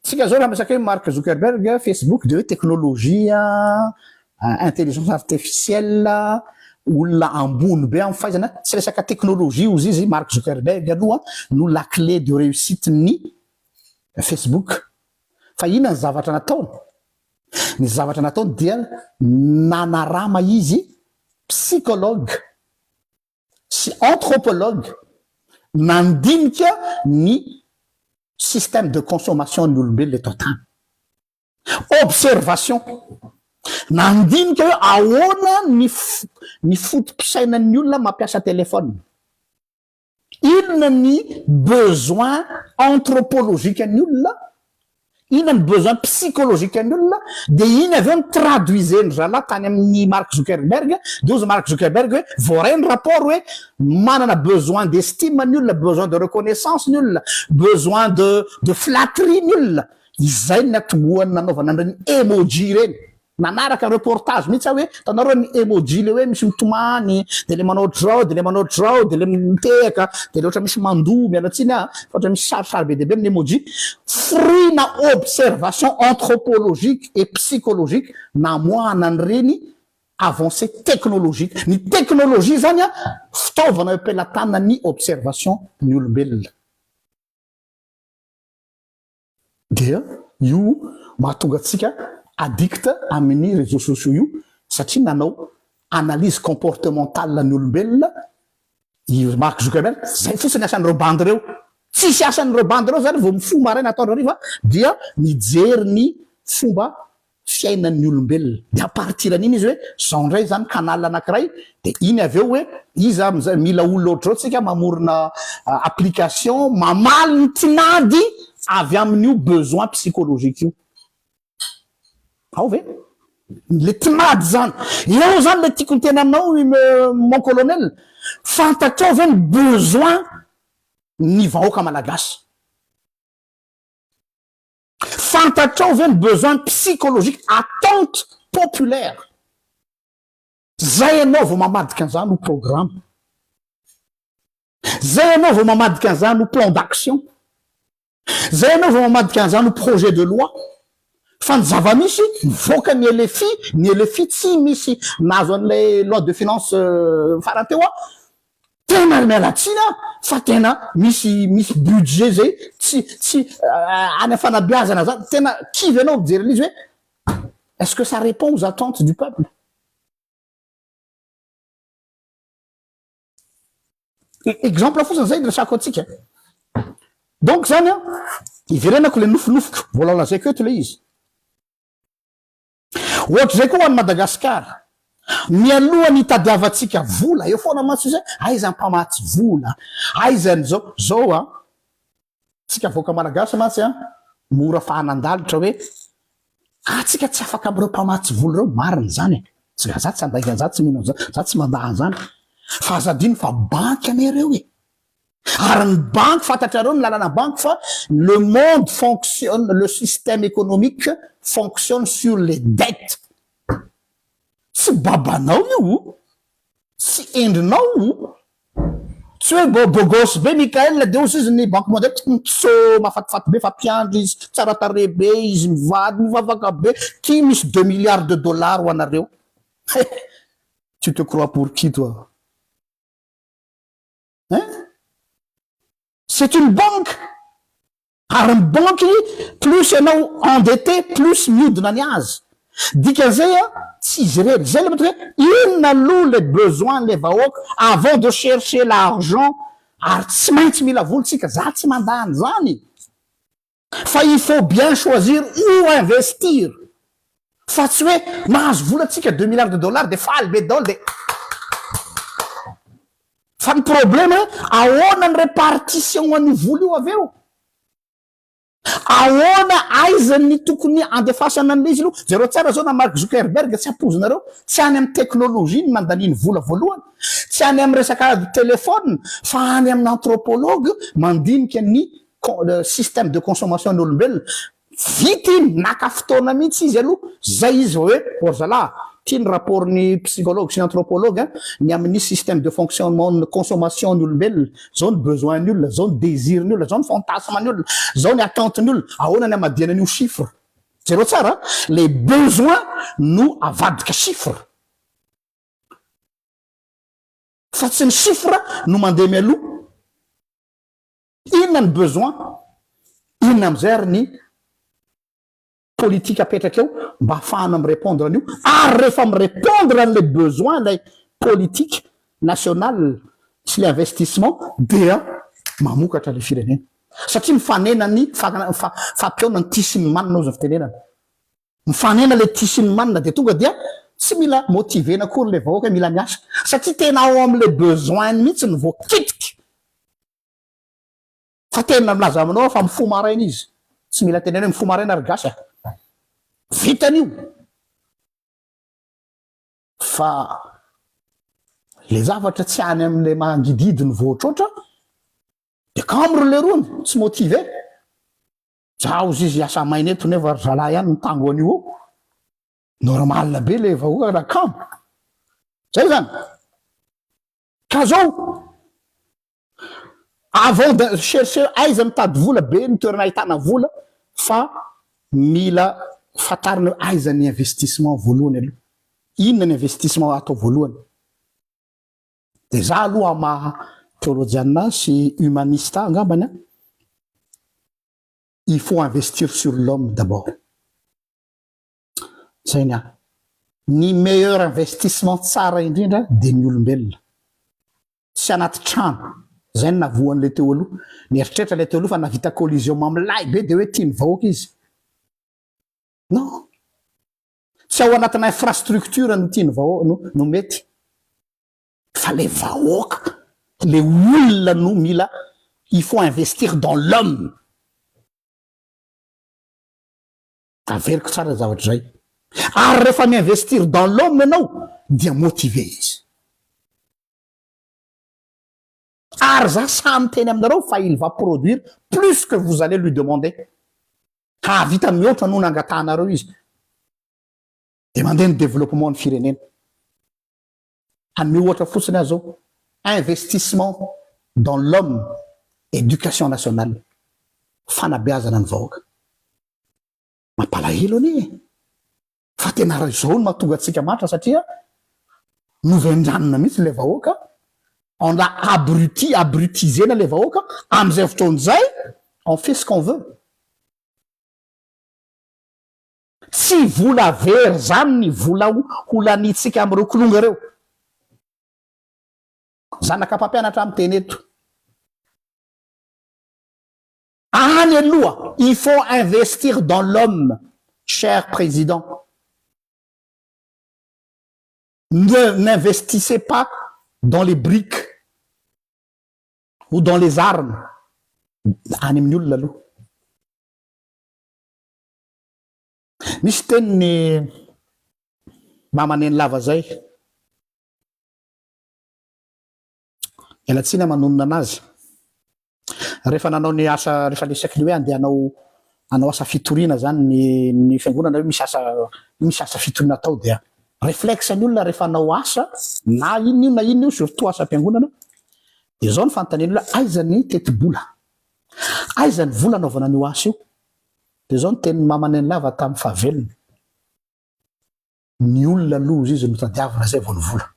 Tsika zao raha miresaka hoe Mark Zuckerberg, Facebook dia hoe teknolojia, intelligence artificielle, olona ambony be amin'ny fahaizana, tsy resaka teknolojia hozy izy, Mark Zuckerberg aloha no la clé de réussite ny Facebook. Fa inona ny zavatra nataony? Ny zavatra nataony dia nanarama izy psychologue sy anthropologue nandinika ny système de consommation ny olombelona eto an-tany. Observation. Nandinika hoe ahoana ny ny foto-pisainan'ny olona mampiasa téléphone. Inona ny besoin anthropologique an'ny olona, inona ny besoin psychologique an'ny olona, dia iny avy eo no traduisez-ndry zalahy tany amin'i Mark Zuckerberg, dia hozy Mark Zuckerberg hoe voaray ny rapport hoe manana besoin d'estime ny olona, besoin de reconnaissance ny olona, besoin de de flatterie ny olona, izay no natombohany nanaovana an'ireny emoji ireny. Nanaraka reportage mihitsy aho hoe hitanareo ny emoji le hoe misy mitomany de le manao ohatr'izao de le manao ohatr'izao de le mitehaka de le ohatra misy mandoa miala tsiny aho fa ohatra misy sarisary be dia be amin'ny emoji fruit na observation anthropologique et psychologique namoahana an'ireny avancée technologique ny technologie zany a fitaovana eo am-pelatanan'ny observation ny olombelona. Dia io mahatonga antsika addict amin'ny réseaux sociaux io satria nanao analyse comportementale ny olombelona i Mark Zuckerberg, zay fotsiny asan'ireo bandy ireo, tsisy asan'ireo bandy ireo zany vao mifoha maraina atoandro hariva dia mijery ny fomba. fiainan'ny olombelona. De à partir an'iny izy hoe zao ndray zany canal anakiray de iny avy eo hoe iza am'zay mila olona ohatr'zao tsika mamorona application mamaly ny tinady avy amin'io besoin psychologique io. Ao ve? Le tinady zany. Eo zany le tiako niteny aminao mon colonel, fantatrao ve ny besoin ny vahoaka malagasy? Fantatrao ve ny besoin psychologique, attente populaire? Zay ianao vao mamadika an'izany ho programme. Zay ianao vao mamadika an'izany ho plan d'action. Zay ianao vao mamadika an'izany ho projet de loi. Fa ny zava-misy, mivoaka ny LFI, ny LFI tsy misy nahazo an'ilay loi de finance farany teo aho, tena miala tsiny aho fa tena misy misy budget zay tsy tsy any fanabeazana zany, tena kivy ianao mijery an'izy hoe est-ce que ça répond aux attentes du peuple? Exemple fotsiny zay resako antsika. Donc zany a, iverenako le nofinofiko, mbola lazaiko eto le izy. Ohatr'izay koa ho an'i Madagasikara, mialoha ny hitadiavantsika vola, eo foana mantsy izy hoe aiza ny mpamatsy vola, aiza ny zao, zao a, tsika vahoaka malagasy mantsy a, mora fahanan-dalitra hoe ah tsika tsy afaka amin'ireo mpamatsy vola ireo, marina izany e, tsy za tsy handainga an'izany, tsy mino an'izany, za tsy mandà an'izany, fa aza adino fa banky anie ireo e, ary ny banky fantatrareo ny lalana banky fa le monde fonctionne, le système économique fonctionne sur les dettes, tsy babanao io, tsy endrinao o, tsy hoe beau beau gosse be Mickaël de ozy izy ny banque mondiale tsy mahafatifaty be fa mpiandry izy, tsara tarehy be izy mivady mivavaka be, ty misy deux milliards de dollars ho anareo, he tu te crois pour qui toi hein? C'est une banque, ary ny banky plus ianao endetté plus miodina ny azy, dikan'izay a tsy izy irery, zay le mety hoe inona aloha le besoin le vahoaka avant de chercher l'argent, ary tsy maintsy mila vola tsika, za tsy mandà an'izany fa il faut bien choisir où investir, fa tsy hoe mahazo vola tsika deux milliards de dollars de faly be daholo de fa ny problème hoe ahoana ny répartition an'io vola io avy eo, ahoana aiza ny tokony andefasana an'ilay izy aloha, jereo tsara zao na Mark Zuckerberg tsy ampoizinareo, tsy any amin'ny technologie no nandaniany vola voalohany, tsy any amin'ny resaka téléphone fa any amin'ny anthropologue mandinika ny système de consommation ny olombelona, vita iny, naka fotoana mihitsy izy aloha, zay izy vao hoe or zalahy, ty ny rapport ny psychologue sy ny anthropologue ny amin'ny système de fonctionnement ny consommation ny olombelona, zao ny besoin ny olona, zao ny désir ny olona, zao ny fantasme ny olona, zao ny attente ny olona, ahoana ny hamadihana an'io chiffre, jereo tsara, les besoins no avadika chiffre, fa tsy ny chiffre no mandeha mialoha. Inona ny besoin? Inona amin'izay ary ny politique apetraka eo mba hahafahana mi-répondre an'io? Ary rehefa mi-répondre an'ilay besoin ilay politique nationale sy ilay investissement dia mamokatra ilay firenena. Satria mifanena ny fampihaonana ny tia sy ny manina hozy ny fitenenana. Mifanena ilay tia sy ny manina dia tonga dia tsy mila motiver-na akory ilay vahoaka hoe mila miasa satria tena ao amin'ilay besoin-ny mihitsy no voakitika. Fa tena milaza aminao aho fa mifoha maraina izy. Tsy mila teneno hoe mifoha maraina ry gasy a. Vitany io. Fa le zavatra tsy any amin'ilay mangidihidy ny voatroatra de kamo ry lerony, tsy motivé. Zaho izy hiasa maina eto nefa ry zalahy ihany mitango an'io eo. Normal be le vahoaka raha kamo. Zay zany. Ka zao, avant de chercher aiza mitady vola, be ny toerana ahitana vola fa mila fantarina hoe aiza ny investissement voalohany aloha, inona ny investissement atao voalohany. De za aloha maha teolojiana sy humaniste ahy angambany an, il faut investir sur l'homme d'abord. Zay ny ahy. Ny meilleur investissement tsara indrindra dia ny olombelona. Tsy anaty trano. Zay no navoan'ilay teo aloha. Nieritreritra ilay teo aloha fa nahavita collision mamilay be dia hoe tian'ny vahoaka izy. Non. Tsy ao anatina infrastructure no tian'ny vahoaka no no mety fa le vahoaka, le olona no mila il faut investir dans l'homme. Averiko tsara zavatra izay. Ary rehefa mi-investir dans l'homme ianao dia motivé izy. Ary za sahy miteny aminareo fa il va produire plus que vous allez lui demander. Hahavita mihoatra noho nangatahanareo izy. Dia mandeha ny développement ny firenena. Hanome ohatra fotsiny aho zao, investissement dans l'homme, éducation nationale, fanabeazana ny vahoaka. Mampalahelo anie e! Fa tena raha izao no mahatonga antsika mahantra satria novendranina mihitsy ilay vahoaka, on l'a abruti, abrutizena ilay vahoaka, amin'izay fotoana izay on fait ce qu'on veut. Tsy vola very izany ny vola ho laniantsika amin'ireo kilonga ireo. Zanaka mpampianatra miteny eto. Any aloha, il faut investir dans l'homme, cher président. Ne n'investissez pas dans les briques ou dans les armes. Any amin'ny olona aloha. Misy tenin'i Mama Nenilava zay. Miala tsiny aho manonona anazy. Rehefa nanao ny asa, rehefa le isaky ny hoe andeha hanao hanao asa fitoriana zany ny ny fiangonana hoe misy asa misy asa fitoriana atao dia réflexe ny olona rehefa hanao asa na inona io na inona io surtout asam-piangonana dia zao ny fanontanian'ny olona aiza ny tetibola? Aiza ny vola anaovana an'io asa io? Dia zao ny tenin'i Mama Nenilava tamin'ny fahavelony. Ny olona aloha ozy izy no tadiavina zay vao ny vola.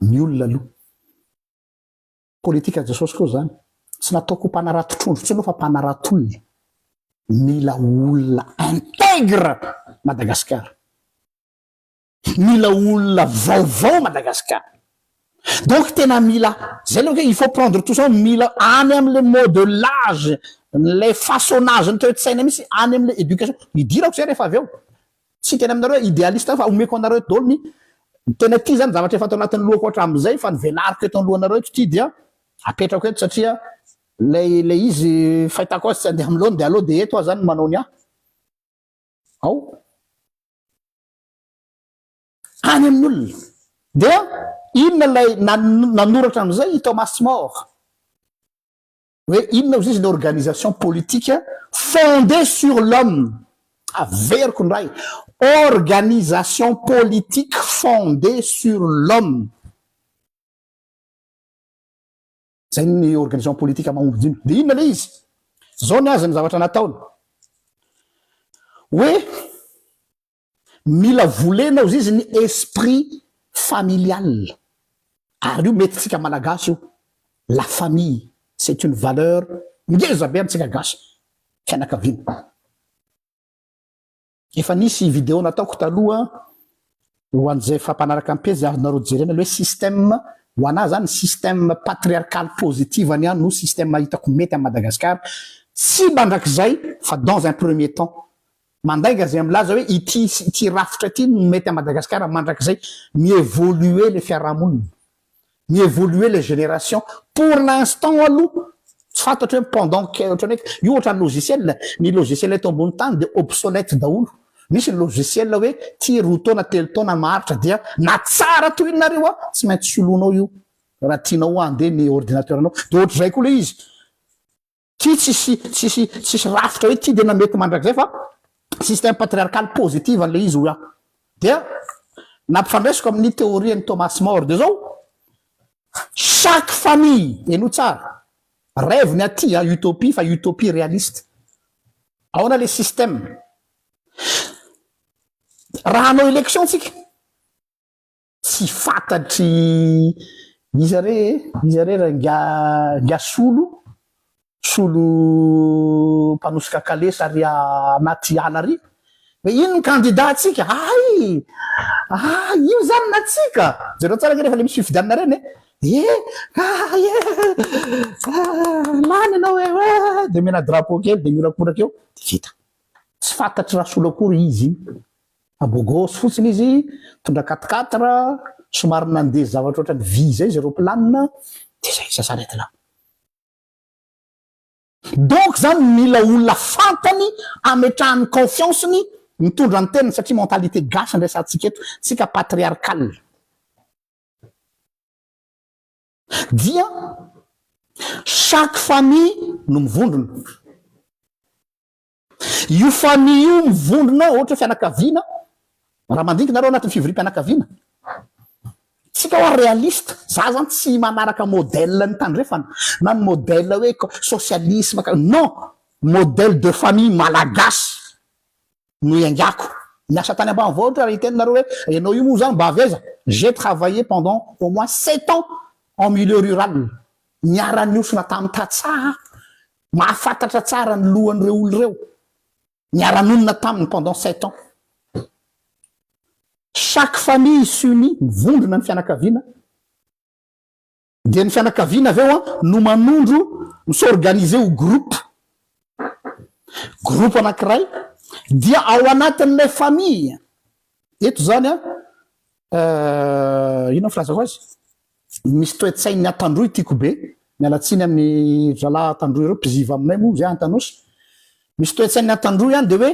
Ny olona aloha. Politika Jesosy koa zany. Tsy nataoko ho mpanarato trondro intsony aloha fa mpanarato olona. Mila olona intègre Madagasikara. Mila olona vaovao Madagascar. Donc tena mila, zay le hoe il faut prendre tout ça, mila any amle modelage, le façonnage ny toe-tsaina mihitsy any amle éducation. Idirako zay rehefa avy eo. Tsy hiteny aminareo hoe idéaliste aho fa omeko anareo eto daholo ny tena ity zany zavatra efa ato anatin'ny lohako hatramin'izay fa novelariko eto alohanareo eto ity dia apetrako eto satria lay lay izy fahitako azy tsy handeha amin'ny laoniny dia aleo dia eto aho zany no manao ny ahy. Ao. Any amin'ny olona. Dia inona ilay nanoratra an'izay i Thomas More? Hoe inona ozy izy ny organisation politique fondée sur l'homme. Averiko indray, organisation politique fondée sur l'homme. Zay ny organisation politique mahomby indrindra. Dia inona ilay izy? Zao ny azy ny zavatra nataony. Hoe Mila volena ozy izy ny esprit familial ary io mety tsika malagasy io, la famille c'est une valeur ngeza be amintsika gasy, fianakaviana. Efa nisy video nataoko taloha ho an'izay efa mpanaraka ny pejy azonareo jerena le hoe système ho anah zany système patriarcal positive ny ahy no système hitako mety à Madagascar tsy mandrakizay fa dans un premier temps Mandainga izay milaza hoe ity sy ity rafitra ity no mety à Madagascar mandrakizay. Mi-evoluer le fiarahamonina. Mi-evoluer les générations. Pour l'instant aloha, tsy fantatro hoe pendant quel ohatran'ny hoe io ohatran'ny logiciel, ny logiciel eto ambony tany dia obsolète daholo. Misy ny logiciel hoe ty roa taona, telo taona maharitra dia na tsara toy inona ary io an, tsy maintsy soloinao io raha tianao handeha ny ordinateur-nao. Dia ohatr'izay koa ilay izy. Ty tsisy tsisy tsisy rafitra hoe ty de mety mandrakizay fa système patriarcal positive an'le izy hoy aho. Dia nampifandraisiko amin'ny théorie an'i Thomas More de zao, chaque famille, henoy tsara, rêve ny aty a, utopie fa utopie réaliste. Ahoana le système? Raha hanao élection tsika, Tsy fantatry iza re e, iza re ra ingahy ingahy Solo, Solo mpanosika kalesa ary anaty ala ary, hoe ino ny candidat tsika, hay! Ah io zany ny antsika! Jereo tsara ange rehefa le misy fifidianana reny e, eh ah eh ah lany ianao e, eh de omena drapeau kely de mihorakoraka eo de vita. Tsy fantatry Rasolo akory izy iny. Fa beau gosse fotsiny izy, mitondra quatre quatre, somary nandeha zavatra ohatran'ny vy izay izy roplanina, dia izay, ça s'arrête là. Donc zany mila olona fantany ametrahany confiance-ny mitondra ny tenany satria mentalité gasy ny resahantsika eto, tsika patriarcal. Dia chaque famille no mivondrona. Io famille io mivondrona ohatra hoe fianakaviana, raha mandinika nareo anatin'ny fivoriam-pianakaviana, tsika hoa réaliste, za zany tsy manaraka modèle ny tandrefana na ny modèle hoe socialisme, non, modèle de famille malagasy no iangako. Niasa tany ambanivohitra raha hiteny nareo hoe ianao io moa zany mba avy aiza? J'ai travaillé pendant au moins sept ans en milieu rural, niara-niosona tamin'ny tantsaha aho, Mahafantatra tsara ny lohan'ireo olona ireo. Niara-nonina taminy pendant sept ans. Chaque famille s'unit, mivondrona ny fianakaviana. Dia ny fianakaviana avy eo an, no manondro, mi-s'organiser ho groupe. Groupe anankiray, dia ao anatin'ilay famille, eto izany an, inona ny filazako azy? Misy toe-tsain'ny Antandroy tiako be, miala tsiny amin'ny zalahy Antandroy ireo, mpiziva aminay moa zay Antanosy. Misy toe-tsain'ny Antandroy any dia hoe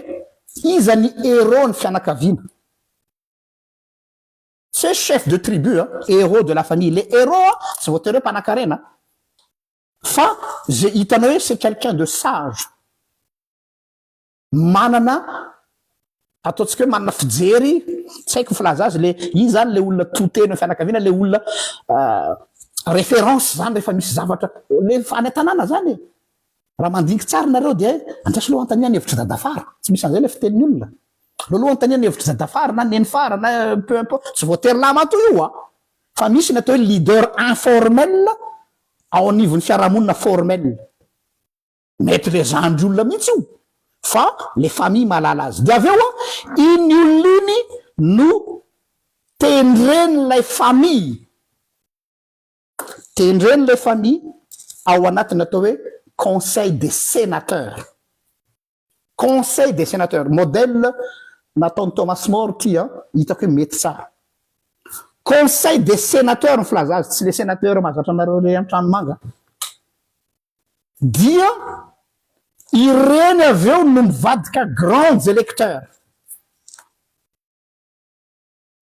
iza ny héros ny fianakaviana? Tsy hoe chef de tribu a, héros de la famille. Le héros a, tsy voatery hoe mpanakarena fa ze hitanao hoe c'est quelqu'un de sage. Manana ataontsika hoe manana fijery, tsy haiko ny filaza azy, le iny zany le olona to tena fianakaviana, le olona référence zany rehefa misy zavatra, le any an-tanàna zany e, raha mandiniky tsara nareo dia andraso aloha anontania ny hevitr'i dadafara, tsy misy an'izay le fitenin'ny olona, aleo aloha anontania ny hevitr'i dadafara na nenifara na peu importe, tsy voatery lahimatoa io an, fa misy ny atao hoe leader informel ao anivon'ny fiarahamonina formel. Mety le zandry olona mihitsy io fa le famille mahalala azy. De avy eo an, iny olona iny no tendren'ilay famille, tendren'ilay famille ao anatin'ny atao hoe conseil des sénateurs. Conseil des sénateurs, modèle nataon'i Thomas More ity an, hitako hoe mety tsara. Conseil des sénateurs ny filaza azy, tsy le sénateur mahazatra anareo le an-tranomanga. Dia ireny avy eo no mivadika grands électeurs.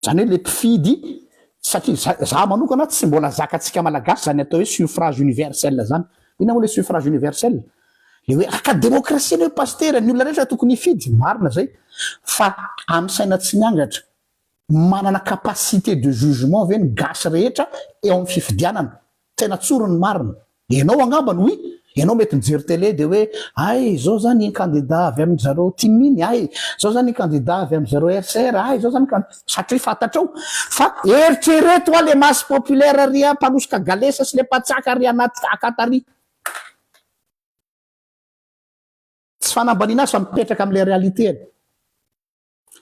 Zany hoe le mpifidy, satria za za manokana tsy mbola zakantsika malagasy zany atao hoe suffrage universel zany. Inona moa le suffrage universel? Le hoe ah ka démocratie anie pasitera, ny olona rehetra tokony hifidy, marina zay, fa amin'ny saina tsy miangatra, manana capacité de jugement ve ny gasy rehetra eo amin'ny fifidianana? Tena tsory ny marina. Ianao angamba no oui, ianao mety mijery télé dia hoe hay izao zany iny candidat avy amin-dry zareo tim iny, hay izao zany iny candidat avy amin-dry zareo RCR, hay izao zany can-, satria fantatrao fa eritrereto hoa le masse populaire ry mpanosoka galesa sy le mpatsaka ry anaty akata ry. Tsy fanambaniana azy fa mipetraka amin'ilay réalité-ny.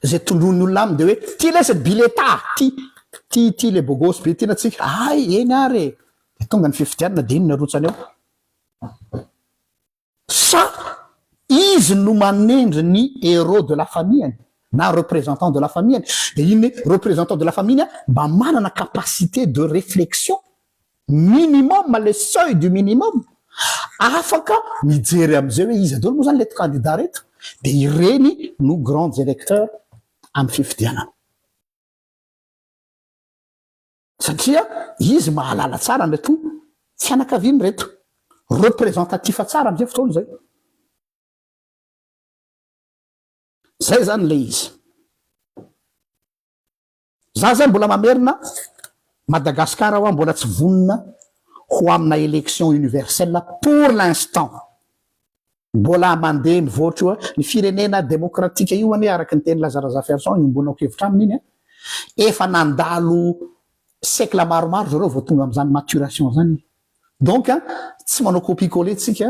Izay tondroin'ny olona aminy dia hoe ty lesy bileta ty, ty ty le bogosy be ty na tsika, hay eny ary e! Dia tonga ny fifidianana dia iny no arotsany eo. Sa izy no manendry ny héros de la famille-ny na représentant de la famille-ny, dia iny représentant de la famille-ny mba manana capacité de réflexion minimum, le seuil du minimum, afaka mijery amizay hoe iza daholo moa zany reto candidat reto, de ireny no grands electeurs amin'ny fifidianana. Satria izy mahalala tsara an'ireto fianakaviany ireto, représentatif tsara amizay fotoana izay. Zay zany le izy. Za zany mbola mamerina, Madagascar hoa mbola tsy vonona ho amina election universelle pour l'instant. Mbola mandeha mivoatra io ny firenena demokratika io anie araka ny tenin'i Laza Razafiarison iombonako hevitra aminy iny a, efa nandalo siècle maromaro zareo vao tonga amin'izany maturation zany. Donc tsy manao copie coller tsika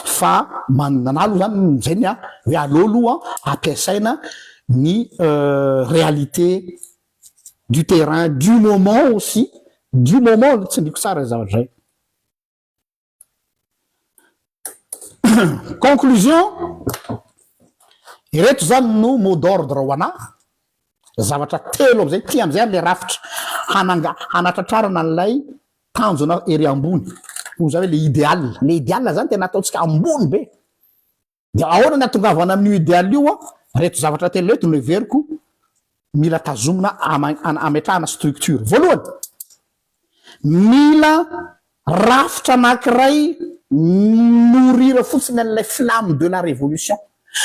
fa manana aloha zany zay ny ahy hoe aleo aloha ampiasaina ny réalité du terrain du moment aussi du moment tsindriko tsara zay zavatra zay. Conclusion, Ireto zany no mot d'ordre ho anah, zavatra telo amizay, ty amizay ary le rafitra hananga, hanatratrarana an'ilay tanjona ery ambony, hoy za hoe le idéal, le idéal zany tena ataontsika ambony be, de ahoana ny atongavana amin'io idéal io an, reto zavatra telo reto no heveriko mila tazomina ama- ametrahana structure. Voalohany, mila Rafitra anankiray mi-nourrir fotsiny an'ilay flamme de la révolution.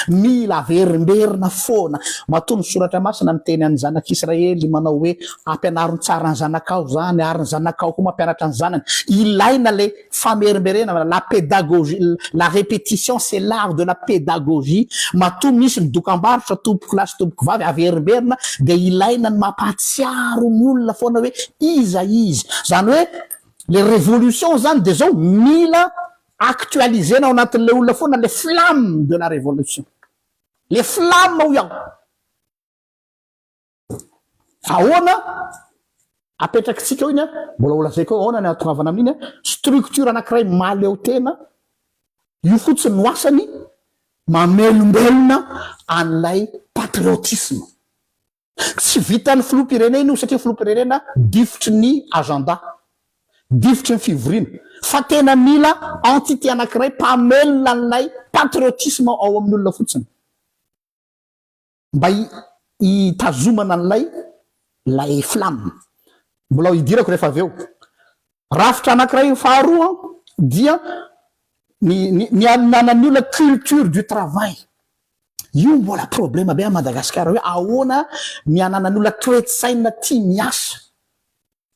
Mila averimberina foana. Matoa ny Soratra Masina miteny an'ny zanak'Israely manao hoe ampianaro tsara ny zanakao izany ary ny zanakao koa mampianatra ny zanany. Ilaina ilay famerimberenana, la pédagogie, la répétition c'est l'art de la pédagogie. Matoa misy ny dokambarotra tompoko lahy sy tompoko vavy averimberina dia ilaina ny mampahatsiaro ny olona foana hoe iza izy. Izany hoe Le révolution zany de zao mila actualiser-na ao anatin'le olona foana le flamme de la révolution. Le flamme hoy aho. Ahoana apetrakitsika eo iny a, mbola ho lazaiko eo ahoana ny ahatongavana amin'iny a, structure anankiray mahaleo tena, io fotsiny no asany, mamelombelona an'ilay patriotisme. Tsy vitan'ny filoham-pirenena io satria filoham-pirenena difotry ny agenda, difotry ny fivoriana, fa tena mila entité anankiray mpamelona an'ilay patriotisme ao amin'ny olona fotsiny mba hitazomana an'ilay lay flamme. Mbola ho idirako rehefa avy eo. Rafitra anankiray faharoa dia ny ny ny ananan'ny olona culture du travail. Io mbola problème be à Madagascar hoe ahoana ny ananan'ny olona toe-tsaina tia miasa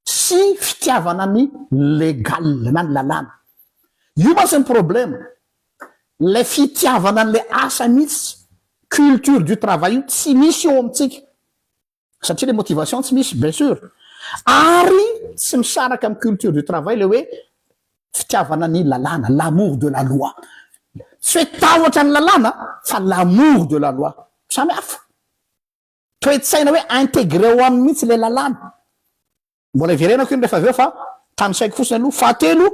sy fitiavana ny légal na ny lalàna. Io mantsy ny problème. Ilay fitiavana an'ilay asa mihitsy, culture du travail io tsy misy eo amintsika. Satria le motivation tsy misy bien sur. Ary tsy misaraka amin'ny culture du travail le hoe fitiavana ny lalàna, l'amour de la loi. Tsy hoe tahotra ny lalàna fa l'amour de la loi. Samy hafa. Toe-tsaina hoe intégré ao aminy mihitsy le lalàna. Mbola hiverenako iny rehefa avy eo fa tanisaiko fotsiny aloha. Fahatelo,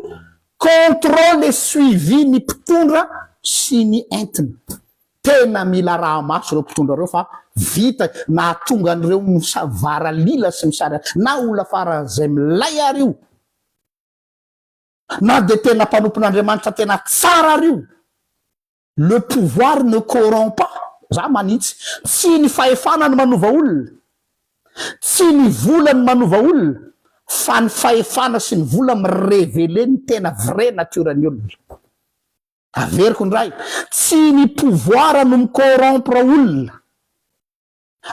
contrôle et suivi ny mpitondra sy ny entiny. Tena mila araha-maso ireo mpitondra ireo fa vita nahatonga an'ireo misavaralila sy misary na olona faran'izay milay ary io na dia tena mpanompon'Andriamanitra tena tsara ary io. Le pouvoir ne corrompt pas, za manitsy, tsy ny fahefana no manova olona, tsy ny vola no manova olona, fa ny fahefana sy ny vola mi-reveler ny tena vrai nature-n'ny olona. Averiko indray, tsy ny pouvoir no mi-corrompre olona.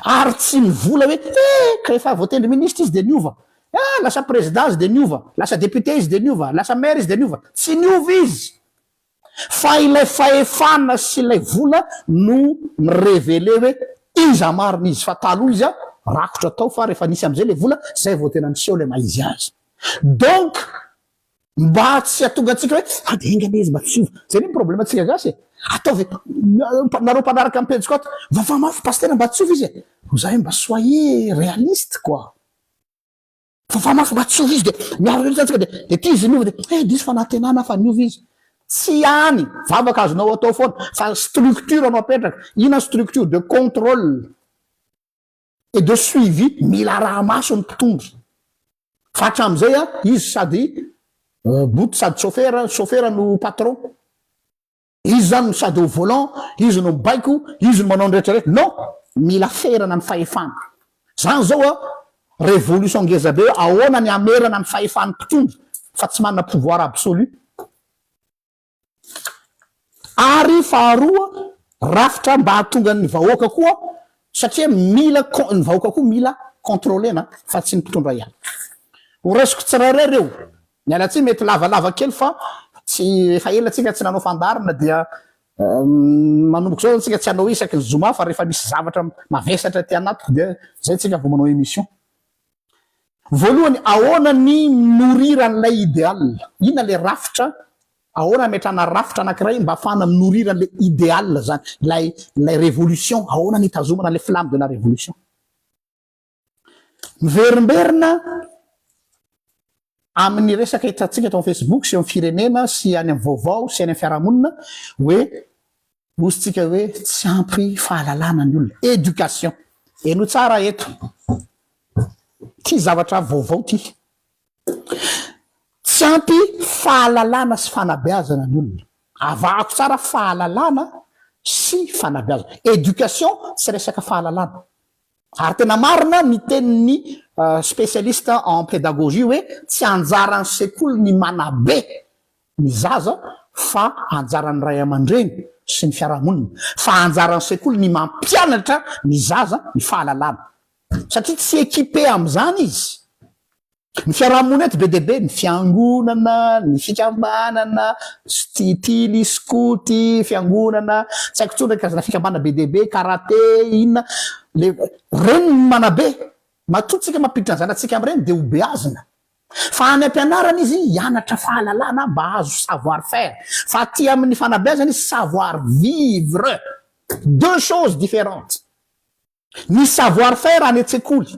Ary tsy ny vola hoe eh ka efa voatendry ministre izy dia niova, ah lasa président izy dia niova, lasa député izy dia niova, lasa maire izy dia niova. Tsy niova izy fa ilay fahefana sy ilay vola no mi-reveler hoe iza marina izy fa taloha izy rakotra tao fa rehefa nisy amizay ilay vola zay vao tena niseho ilay maha izy azy. Donc Mba tsy hahatonga antsika hoe ah dia enga anie izy mba tsy hiova. Zay anie ny problème antsika gasy e. Ataovy nareo mpanaraka ny pejiko ato, vavaha mafy pasitera mba tsy hiova izy e. Ho zahay mba soyez réaliste quoi. Vavaha mafy mba tsy hiova izy dia miaro rehetra antsika dia dia ty izy niova dia eh diso fanantenana fa niova izy. Tsy any, vavaka azonao atao foana fa structure no apetraka. Inona ny structure de contrôle et de suivi, mila araha-maso ny mpitondra. Fa hatramin'izay a, izy sady boto sady chauffeur, chauffeur no patron. Izy zany no sady au volant, izy no mibaiko, izy no manao ny rehetra rehetra. Non! Mila ferana ny fahefana. Zany zao a, révolution ngeza be hoe ahoana ny hamerana ny fahefan'ny mpitondra fa tsy manana pouvoir absolu. Ary faharoa, rafitra mba hahatonga ny vahoaka koa, satria mila ny vahoaka koa mila contrôler-na fa tsy ny mpitondra ihany. Ho raisiko tsirairay ireo, miala tsiny mety lavalava kely fa tsy efa ela tsika tsy nanao fandaharana dia manomboka izao zany tsika tsy hanao isaky ny zoma fa rehefa misy zavatra mavesatra aty anatiko dia zay tsika vao manao émission. Voalohany, ahoana ny mi-nourrir an'ilay idéal? Inona ilay rafitra? Ahoana ametrahana rafitra anankiray mba ahafahana mi-nourrir an'ilay idéal zany, ilay ilay révolution, ahoana ny hitazomana ilay flamme de la révolution? Miverimberina amin'ny resaka hitantsika eto amin'ny Facebook sy eo amin'ny firenena sy any amin'ny vaovao sy any amin'ny fiarahamonina hoe. Hozy tsika hoe tsy ampy fahalalana ny olona. Éducation. Henoy tsara eto. Ty zavatra vaovao ty. Tsy ampy fahalalana sy fanabeazana ny olona. Avahako tsara fahalalana sy fanabeazana. Éducation tsy resaka fahalalana. Ary tena marina ny tenin'ny spécialiste en pédagogie hoe tsy anjaran'ny sekoly ny manabe ny zaza fa anjaran'ny ray aman-dreny sy ny fiarahamonina. Fa anjaran'ny sekoly ny mampianatra ny zaza ny fahalalana. Satria tsy équipé amin'izany izy. Ny fiarahamonina eto be dia be, ny fiangonana, ny fikambanana, tily, skoty, fiangonana, tsy haiko intsony karazana fikambanana be dia be, karate, inona, le reny no manabe. Matoa tsika mampiditra ny zanatsika amin'ireny dia ho beazina. Fa any am-pianarana izy hianatra fahalalana mba hahazo savoir faire. Fa aty amin'ny fanabeazana izy savoir vivre. Deux choses différentes. Ny savoir faire any an-tsekoly.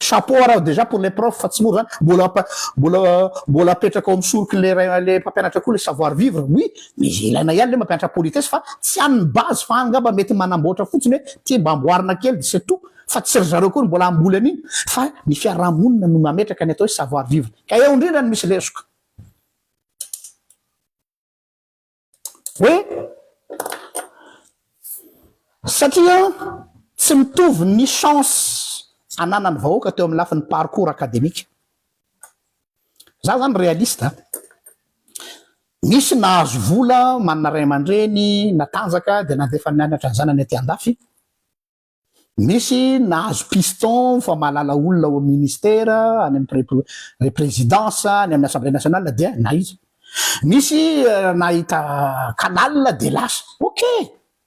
Chapeau ara déjà pour les profs fa tsy mora zany, mbola mbola mbola apetraka ao amin'ny soroky le ray le mpampianatra koa le savoir vivre, oui, mais ilaina ihany le mampianatra politesse fa tsy any ny base fa any angamba mety manamboatra fotsiny hoe ty mba amboarina kely de c'est tout fa tsy ry zareo koa no mbola hamboly an'iny fa ny fiarahamonina no mametraka ny atao hoe savoir vivre ka eo indrindra no misy lesoka. Hoe satria tsy mitovy ny chance ananan'ny vahoaka teo amin'ny lafiny parcours académique. Za zany réaliste a. Misy nahazo vola, manana ray aman-dreny natanjaka dia nandefa nianatra ny zanany aty andafy. Misy nahazo piston fa mahalala olona ao amin'ny ministera, any amin'ny pré présidence, any amin'ny assemblée nationale dia na iza. Misy nahita canal dia lasa. Ok!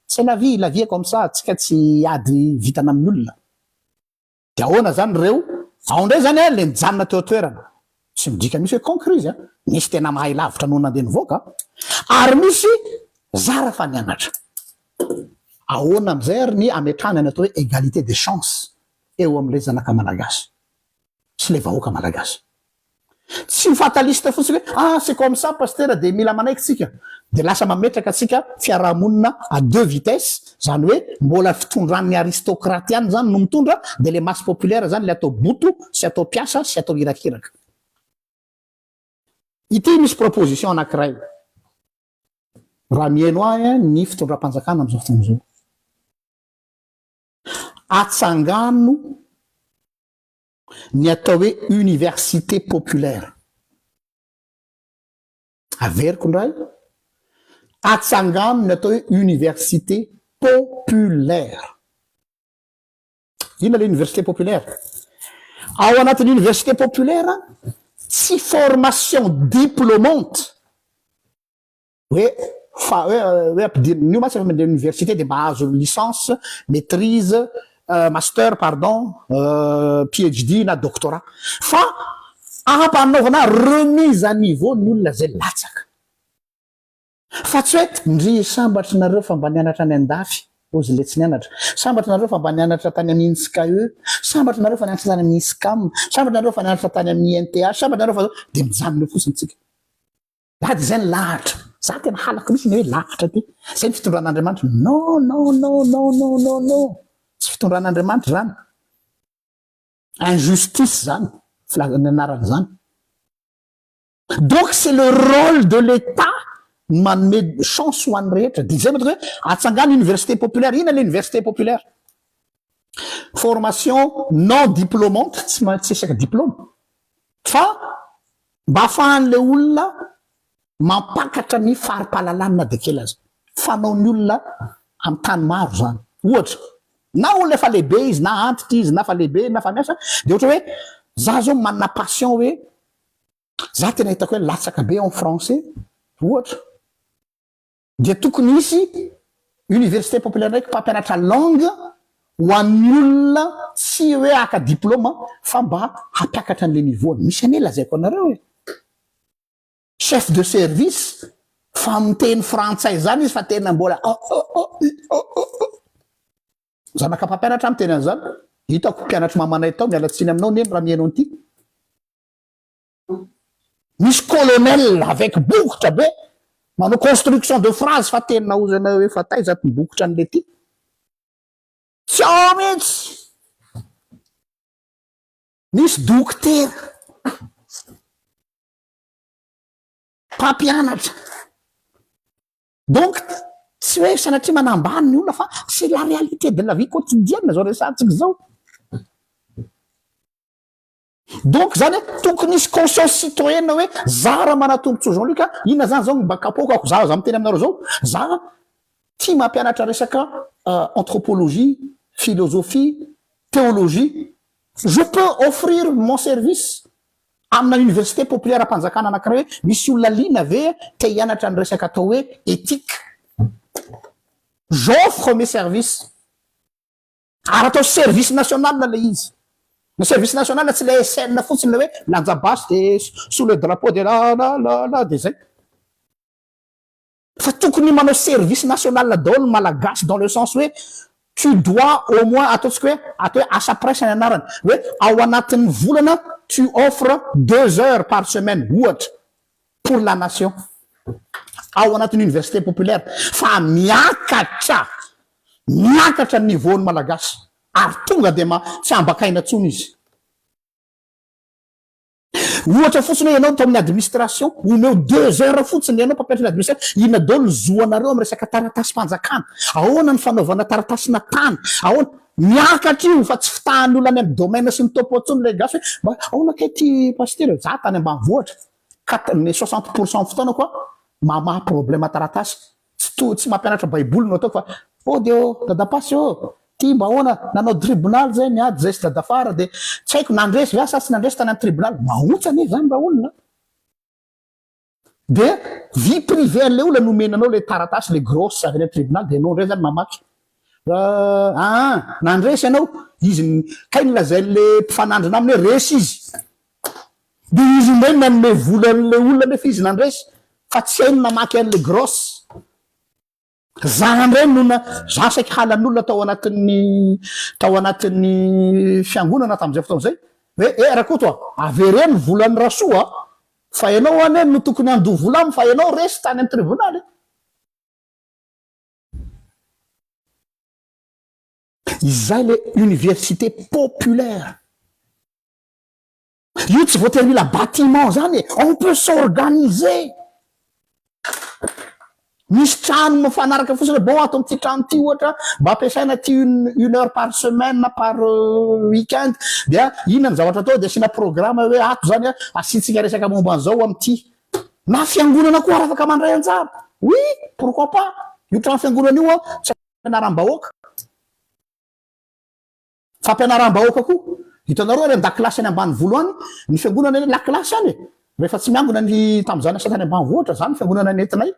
C'est la vie, la vie est comme ça, tsika tsy hiady vintana amin'ny olona. Dia ahoana zany ireo? Ao indray zany le nijanona teo an-toerana. Tsy midika mihitsy hoe conquer izy a. Misy tena mahay lavitra noho nandeha nivoaka ary misy zara fa nianatra. Ahoana amin'izay ary ny ametrahana ny atao hoe égalité des chances eo amin'ilay zanaka malagasy sy ilay vahoaka malagasy? Tsy ho fataliste fotsiny hoe ah c'est comme ça pasitera dia mila manaiky tsika dia lasa mametraka antsika fiarahamonina à deux vitesses zany hoe mbola fitondran'ny aristocrate ihany zany no mitondra dia le masse populaire zany le atao boto sy atao mpiasa sy atao irakiraka. Ity misy proposition anankiray raha mihaino ahy ny fitondram-panjakana amin'izao fotoana izao. Atsangano ny atao hoe université populaire. Averiko indray, atsangano ny atao hoe université populaire. Inona ilay université populaire? Ao anatin'ny université populaire, tsy formation diplômante Hoe fa hoe hoe ampidirina io mantsy rehefa mandeha université dia mahazo licence, maitrise, master pardon, PHD na doctorat. Fa ampanaovana remise à niveau ny olona izay latsaka. Fa tsy hoe ndry sambatra nareo fa mba nianatra any andafy, hozy le tsy nianatra. Sambatra nareo fa mba nianatra tany amin'ny INSCAE, sambatra nareo fa nianatra tany amin'ny ISCAM, sambatra nareo fa nianatra tany amin'ny INTH, sambatra nareo fa dia mijanona eo fotsiny tsika. Za dia zay ny lahatra. Za tena halako mihitsy ny hoe lahatra ty. Zay ny fitondran'Andriamanitra. Non, non, non, non, non, non, non. Tsy fitondran'Andriamanitra zany. Injustice zany, filazana ny anaran'izany. Donc c'est le rôle de l'État ny manome chance ho an'ny rehetra. Dia zay mahatonga hoe atsangano université populaire. Inona le université populaire? Formation non diplômante, tsy tsy resaka diplôme. Fa Mba afahan'ilay olona mampakatra ny fari-pahalalany na dia kely aza. Fanaon'ny olona amin'ny tany maro izany. Ohatra, na olona efa lehibe izy, na antitra izy, na efa lehibe, na efa miasa, dia ohatra hoe, za zao manana passion hoe, za tena hitako hoe latsaka be en français, ohatra. Dia tokony hisy université populaire ndraiky mpampianatra langue ho an'ny olona tsy hoe haka diplôme fa mba hampiakatra an'le niveau-ny. Misy anie lazaiko anareo e! Chef de service fa miteny frantsay zany izy fa tena mbola oh oh oh i oh oh oh. Zanaka mpampianatra aho miteny an'izany. Hitako mpianatry mamanay tao, miala tsiny aminao neny raha mihaino an'ity. Misy colonel avec bokotra be. Manao construction de phrase fa tena ozana hoe efa taiza ty bokotra an'le ty. Tsy ao mihitsy. Misy dokotera. Mpampianatra. Donc tsy hoe sanatria manambany ny olona fa c'est la réalité de la vie quotidienne zao resahantsika zao. Donc zany hoe tokony hisy conscience citoyenne hoe za raha manatombotsoa Jean Luc a, inona zany zao mba kapoakako, za za miteny aminareo zao, za tia mampianatra resaka anthropologie, philosophie, théologie, je peux offrir mon service amina université populaire am-panjakana anankiray hoe misy olona liana ve te hianatra ny resaka atao hoe éthique, j'offre mes services. Ary atao service national le izy. Ny service national tsy le SN fotsiny le hoe lanja basy de sous le drapeau de la la la la de zay. Fa tokony manao service national daholo ny malagasy dans le sens hoe tu dois au moins ataontsika hoe atao hoe asa presse ny anarany hoe ao anatin'ny volana tu offres 2 heures par semaine ohatra pour la nation ao anatin'ny université populaire, fa miakatra miakatra ny niveau ny malagasy ary tonga de ma tsy ambakaina ntsony izy. Ohatra fotsiny hoe ianao to amin'ny administration, omeo 2 heures fotsiny ianao mpampianatra ny administration, inona daholo ny zoanareo amy resaka taratasy mpanjakana, ahoana ny fanaovana taratasina tany, ahoana miakatra io, fa tsy fitahan'ny olona any amy domaine sy ny topo ntsony le gasy hoe mba ahoana kay ty pasteur. Za tany ambanivohitra kat ny 60 % fotoana koa mamaha problème taratasy, tsy to tsy mampianatra baiboly no ataoko fa o de ô dadapasy ô ty mba ahoana nanao tribonaly zay niady zay sy dadafara de tsy haiko nandresy ve asa tsy nandresy tany amy tribonaly mahotsy ane zany raha olona de vie privée an'le olona nomenanao le taratasy, le grosse avy any amy tribonaly, de anao ndray zany mamaky aa nandresy ianao izy kay nolazain'le mpifanandrina aminy hoe resy izy, de izy indray nanome volan'le olona nefa izy nandresy fa tsy hainy namaky an'le grosse. Za ndray nona za saiky halan'olona tao anatin'ny fiangonana tam'izay fotoana zay hoe e Rakoto a, avereny volany Rasoa fa ianao any no tokony andoa vola amy fa ianao resy tany amy tribonaly. Izay le université populaire io, tsy voatery mila bâtiment zany e, on peut s'organiser, misy trano mifanaraka fotsiny hoe bon, ato am'ty trano ty ohatra mba ampiasaina ty une heure par semaine, par week-end, dia inona ny zavatra atao, de asiana programme hoe ato zany a asiantsika resaka momba an'izao am'ty, na fiangonana koa ary afaka mandray anjara, oui, pourquoi pas. Io trano fiangonana io a tsy ampianaram-bahoaka, fampianaram-bahoaka koa hitanareo ary an-dakilasy any ambany volo any ny fiangonana any lakilasy any e, rehefa tsy miangona ny tam'izany asa tany ambanivohitra zany fiangonana nentinay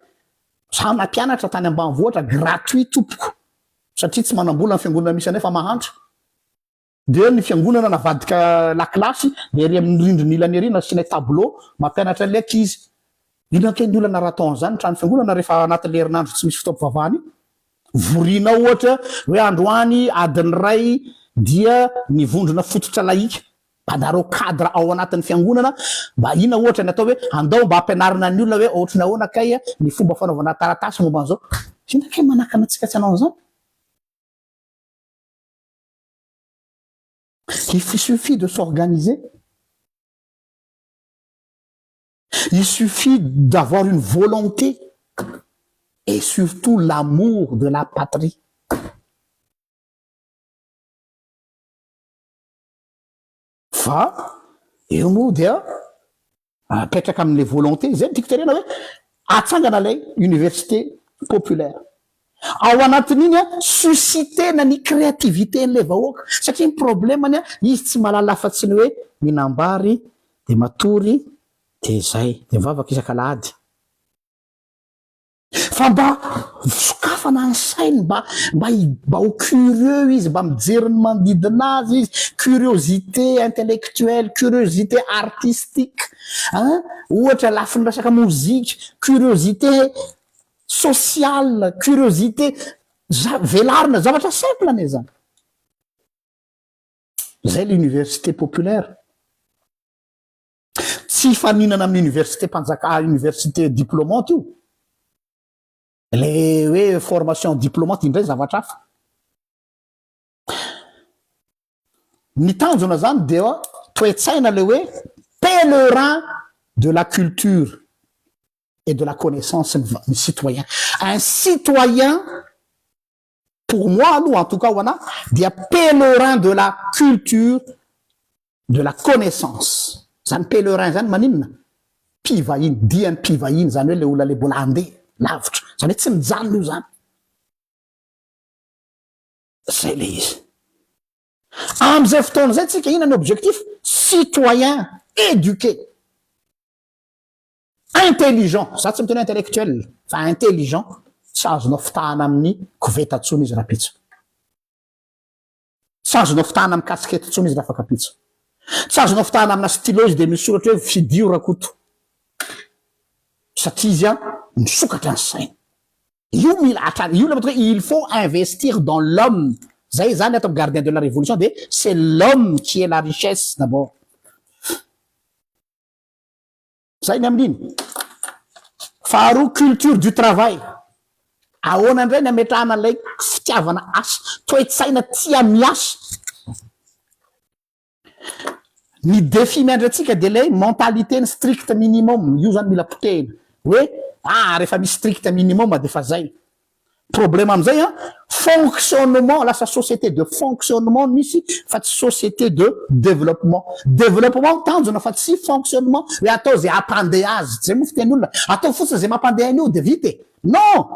za nampianatra tany ambanivohitra gratuit tompoko, satria tsy manam-bola ny fiangonana misy anay fa mahantra, de ny fiangonana navadika lakilasy, de ery amin'ny rindriny ilany ery nasianay tableau mampianatra an'le ankizy. Ino ake ny olana raha atao an'izany trano fiangonana rehefa anatin'le herinandro tsy misy fotoam-pivavahana iny? Vorinao ohatra hoe androany adiny 1 dia ny vondrona fototra laika mba cadre ao anatin'ny fiangonana, mba ina ohatra ny atao hoe andao mba ampianarina ny olona hoe ohatrany ahoana kay ny fomba fanaovana taratasy momba an'izao. Ina kay manakana antsika tsy hanao an'izany? Il suffit de s'organiser, il suffit d'avoir une volonté et surtout l'amour de la patrie. Fa eo moa dia apetraka amin'le volonté zay ny tiako tenena hoe atsangana lay université populaire, ao anatin'iny a suscitena ny créativité n'le vahoaka, satria ny problemany a izy tsy mahalala afa-tsy ny hoe mihinam-bary de matory de zay de mivavaka isak'alahady, fa mba sokafana ny sainy mba ho curieux izy, mba mijery ny manodidina azy izy, curiosité intellectuelle, curiosité artistique an, ohatra lafiny resaka mozika, curiosité sociale, curiosité za velarina zavatra simple ane zany. Zay l'université populaire tsy hifaninana amin'ny université mpanjaka, université diplômante io. Le hoe formation diplomate indray zavatra hafa. Ny tanjona zany dia toe-tsaina le hoe pèlerin de la culture et de la connaissance ny citoyen. Un citoyen pour moi aloha en tout cas ho anah dia pèlerin de la culture de la connaissance. Zany pèlerin zany maninona? Mpivahiny, dian'ny mpivahiny zany hoe le olona le mbola handeha lavitra. Zany hoe tsy mijanona io zany. Zay le izy. Am'izay fotoana izay tsika inona ny objectif? Citoyen éduqué. Intelligent, za tsy miteny hoe intellectuel fa intelligent, tsy azonao fitahana amin'ny koveta intsony izy rahampitso. Tsy azonao fitahana amin'ny casquette intsony izy rafakampitso. Tsy azonao fitahana amina stylo izy dia misy soratra hoe fidio Rakoto. Satria izy an, misokatra ny sainy. Io mila hatrany, io ilay hoe il faut investir dans l'homme. Zay zany ato amin'ny gardien de la révolution dia c'est l'homme qui est la richesse d'abord. Zay ny amin'iny. Faharoa culture du travail. Ahoana indray ny ametrahana an'ilay fitiavana asa, toe-tsaina tia miasa. Ny défi miandry antsika dia ilay mentalité ny strict minimum, io zany mila potehina. Hoe ah rehefa misy strict minimum dia efa zay. Problème amizay an, fonctionnement, lasa société de fonctionnement no misy fa tsy société de développement. Développement tanjona fa tsy fonctionnement hoe atao zay hampandeha azy, zay moa fiteny olona, atao fotsiny zay mampandeha an'io de vita e! Non!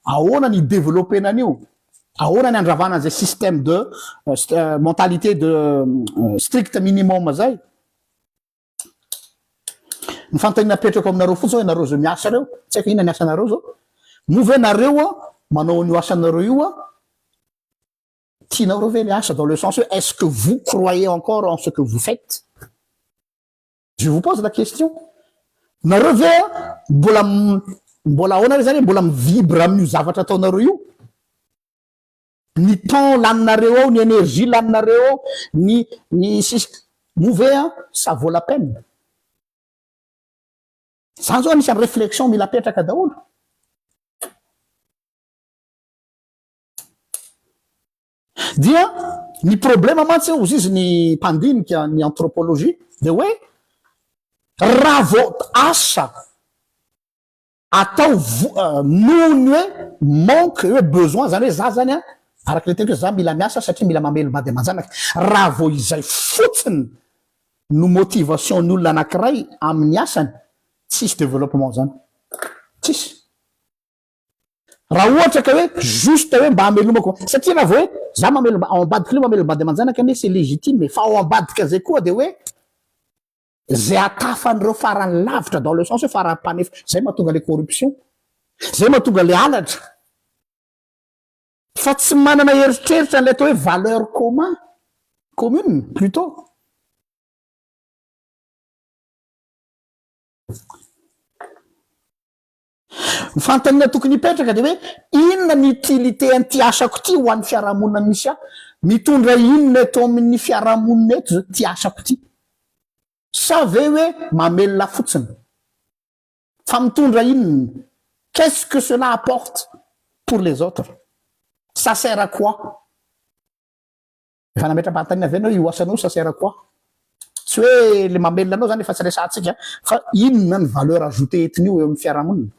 Ahoana ny hi-developper-na an'io? Ahoana ny handravana an'izay système de mentalité de strict minimum zay? Ny fanontaniana apetrako aminareo fotsiny hoe nareo zao miasa reo, tsy haiko inona ny asanareo zao, moa ve nareo an manao an'io asanareo io an, tianareo ve le asa dans le sens hoe est-ce que vous croyez encore en ce que vous faites? Je vous pose la question, nareo ve an mbola mbola ahoana re zany hoe mbola mi-vibre amin'io zavatra ataonareo io? Ny temps laninareo ao, ny energie laninareo ao, ny ny sisa moa ve an ça vaut la peine? Zany zao anisan'ny réflexion mila apetraka daholo. Dia ny problème mantsy hozy izy ny mpandinika ny anthropologie dia hoe raha vao asa atao noho ny hoe manque hoe besoin zany hoe za zany an araka ilay teniko hoe za mila miasa satria mila mamelom-bady aman-janaka raha vao izay fotsiny no motivation ny olona anankiray amin'ny asany tsisy développement zany tsisy raha ohatra ka hoe juste hoe mba hamelomako satria raha vao hoe za mamelom ao ambadika ilay mamelom-bady aman-janaka anie c'est légitime fa ao ambadika zay koa de hoe Zay atafan'ireo farany lavitra dans le sens hoe farany mpanefa, zay mahatonga le corruption, zay mahatonga le halatra, fa tsy manana eritreritra an'ilay atao hoe valeur commun, commune plutot. Ny fanontaniana tokony hipetraka dia hoe inona ny utilité an'ity asako ity ho an'ny fiarahamonina misy ahy? Mitondra inona eto amin'ny fiarahamonina eto zao ity asako ity? Sa ve hoe mamelona fotsiny? Fa mitondra inona? Qu'est-ce que cela apporte pour les autres? Ça sert à quoi? Efa nametra-panontaniana ve ianao io asanao ça sert à quoi? Tsy hoe le mamelona anao zany efa tsy resahantsika fa inona ny valeur ajoutée entin'io eo amin'ny fiarahamonina?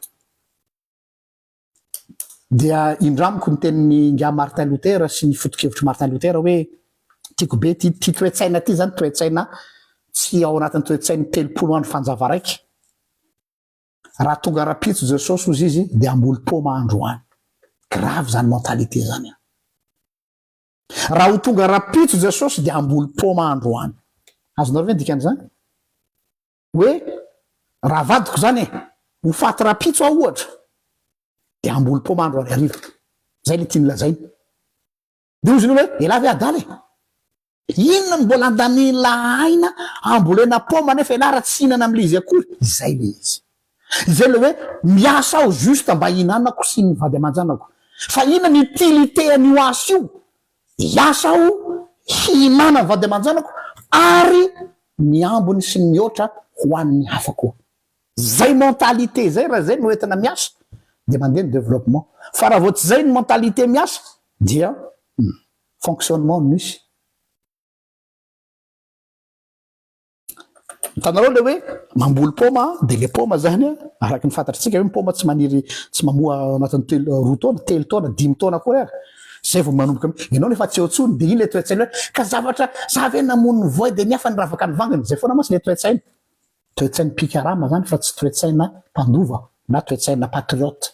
Dia indramiko ny tenin'i Ingahy Martin Luther sy ny foto-kevitr'i Martin Luther hoe tiako be ity ity toe-tsaina ity zany toe-tsaina tsy ao anatin'ny toe-tsain'ny 30 andro fanjava raika. Raha tonga rapitso Jesosy hozy izy dia hamboly paoma androany. Grave zany mentalité zany an. Raha ho tonga rahampitso Jesosy dia hamboly paoma androany. Azonareo ve ny dikan'izany? Hoe raha vadiko izany e, ho faty rahampitso aho ohatra, dia hamboly paoma androany hariva. Izay ilay tiany lazaina. Dia hozy ny olona hoe, elah ve adala e? Inona no mbola andanian'lah aina hambolena paoma nefa elah raha tsy hihinana amin'ilay izy akory? Izay ilay izy. Izay ilay hoe miasa aho juste mba hihinanako sy ny vady aman-janako. Fa inona ny utilité an'io asa io? Hiasa aho hihinanan'ny vady aman-janako ary ny ambiny sy ny mihoatra ho an'ny hafa koa. Zay mentalité zay raha zay no entina miasa Dia mandeha ny développement. Fa raha vao tsy zay ny mentalité miasa dia fonctionnement no misy. Hitanareo le hoe mamboly paoma dia le paoma zany araka ny fantatritsika hoe ny paoma tsy maniry tsy mamoa ao anatin'ny telo roa taona, telo taona, dimy taona akory ary zay vao manomboka ianao nefa tsy eo intsony dia iny le toe-tsaina hoe ka zavatra za ve namono ny voay dia ny hafa niravaka ny vanginy, zay foana mantsy le toe-tsaina. Toe-tsain'ny mpikarama zany fa tsy toe-tsaina mpandova na toe-tsaina patriote.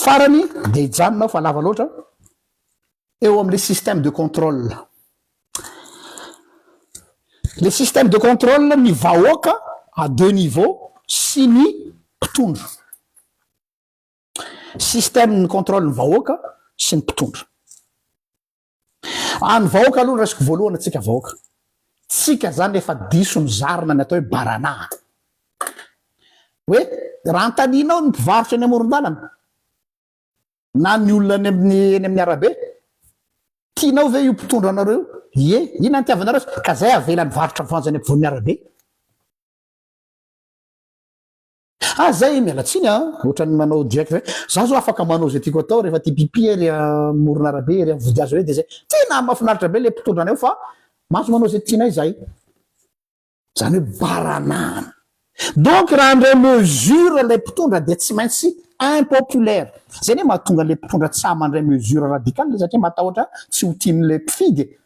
Farany dia hijanona aho fa lava loatra, eo amin'ilay système de contrôle. Le système de contrôle ny vahoaka à deux niveaux sy ny mpitondra. Système ny contrôle ny vahoaka sy ny mpitondra. Any vahoaka aloha no raisiko voalohany antsika vahoaka. Tsika zany efa diso nozarina ny atao hoe baranahana. Hoe raha antaninao ny mpivarotra eny amoron-dalana na ny olona any amin'ny eny amin'ny arabe, tianao ve io mpitondra anareo io? Ie, inona ny itiavanareo azy? Ka zay avela mivarotra voanjo any ampovoan'ny arabe. Ah zay miala tsiny a, ohatran'ny manao direct zay, za zao afaka manao zay tiako atao rehefa tia pipi ery amoron'arabe ery amin'ny vodihazo ery de zay, tena mahafinaritra be le mpitondra anay fa mahazo manao zay tianay zahay, zany hoe baranahana. Donc raha handray mesure ilay mpitondra dia tsy maintsy impopulaire, zay anie mahatonga an'ilay mpitondra tsy sahy mandray mesure radicale satria matahotra tsy ho tian'ilay mpifidy e,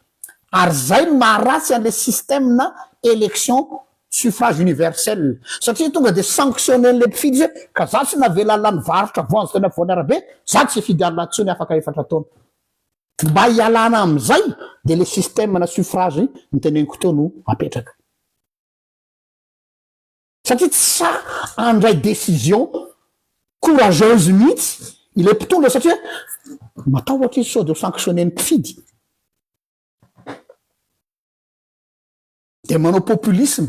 ary zay no maharatsy an'ilay système na élection Suffrage universel. Satria tonga dia sanctionner an'ilay mpifidy izy hoe ka za tsy navela Allah nivarotra voanjo teny afovoan'ny arabe, za tsy hifidy Allah intsony afaka efatra taona. Mba hialana amin'izay dia ilay système na suffrage noteneniko teo no apetraka. Satria tsy sahy handray décision courageuse mihitsy ilay mpitondra satria matahotra izy sao dia ho sanctionner ny mpifidy. Dia manao populisme.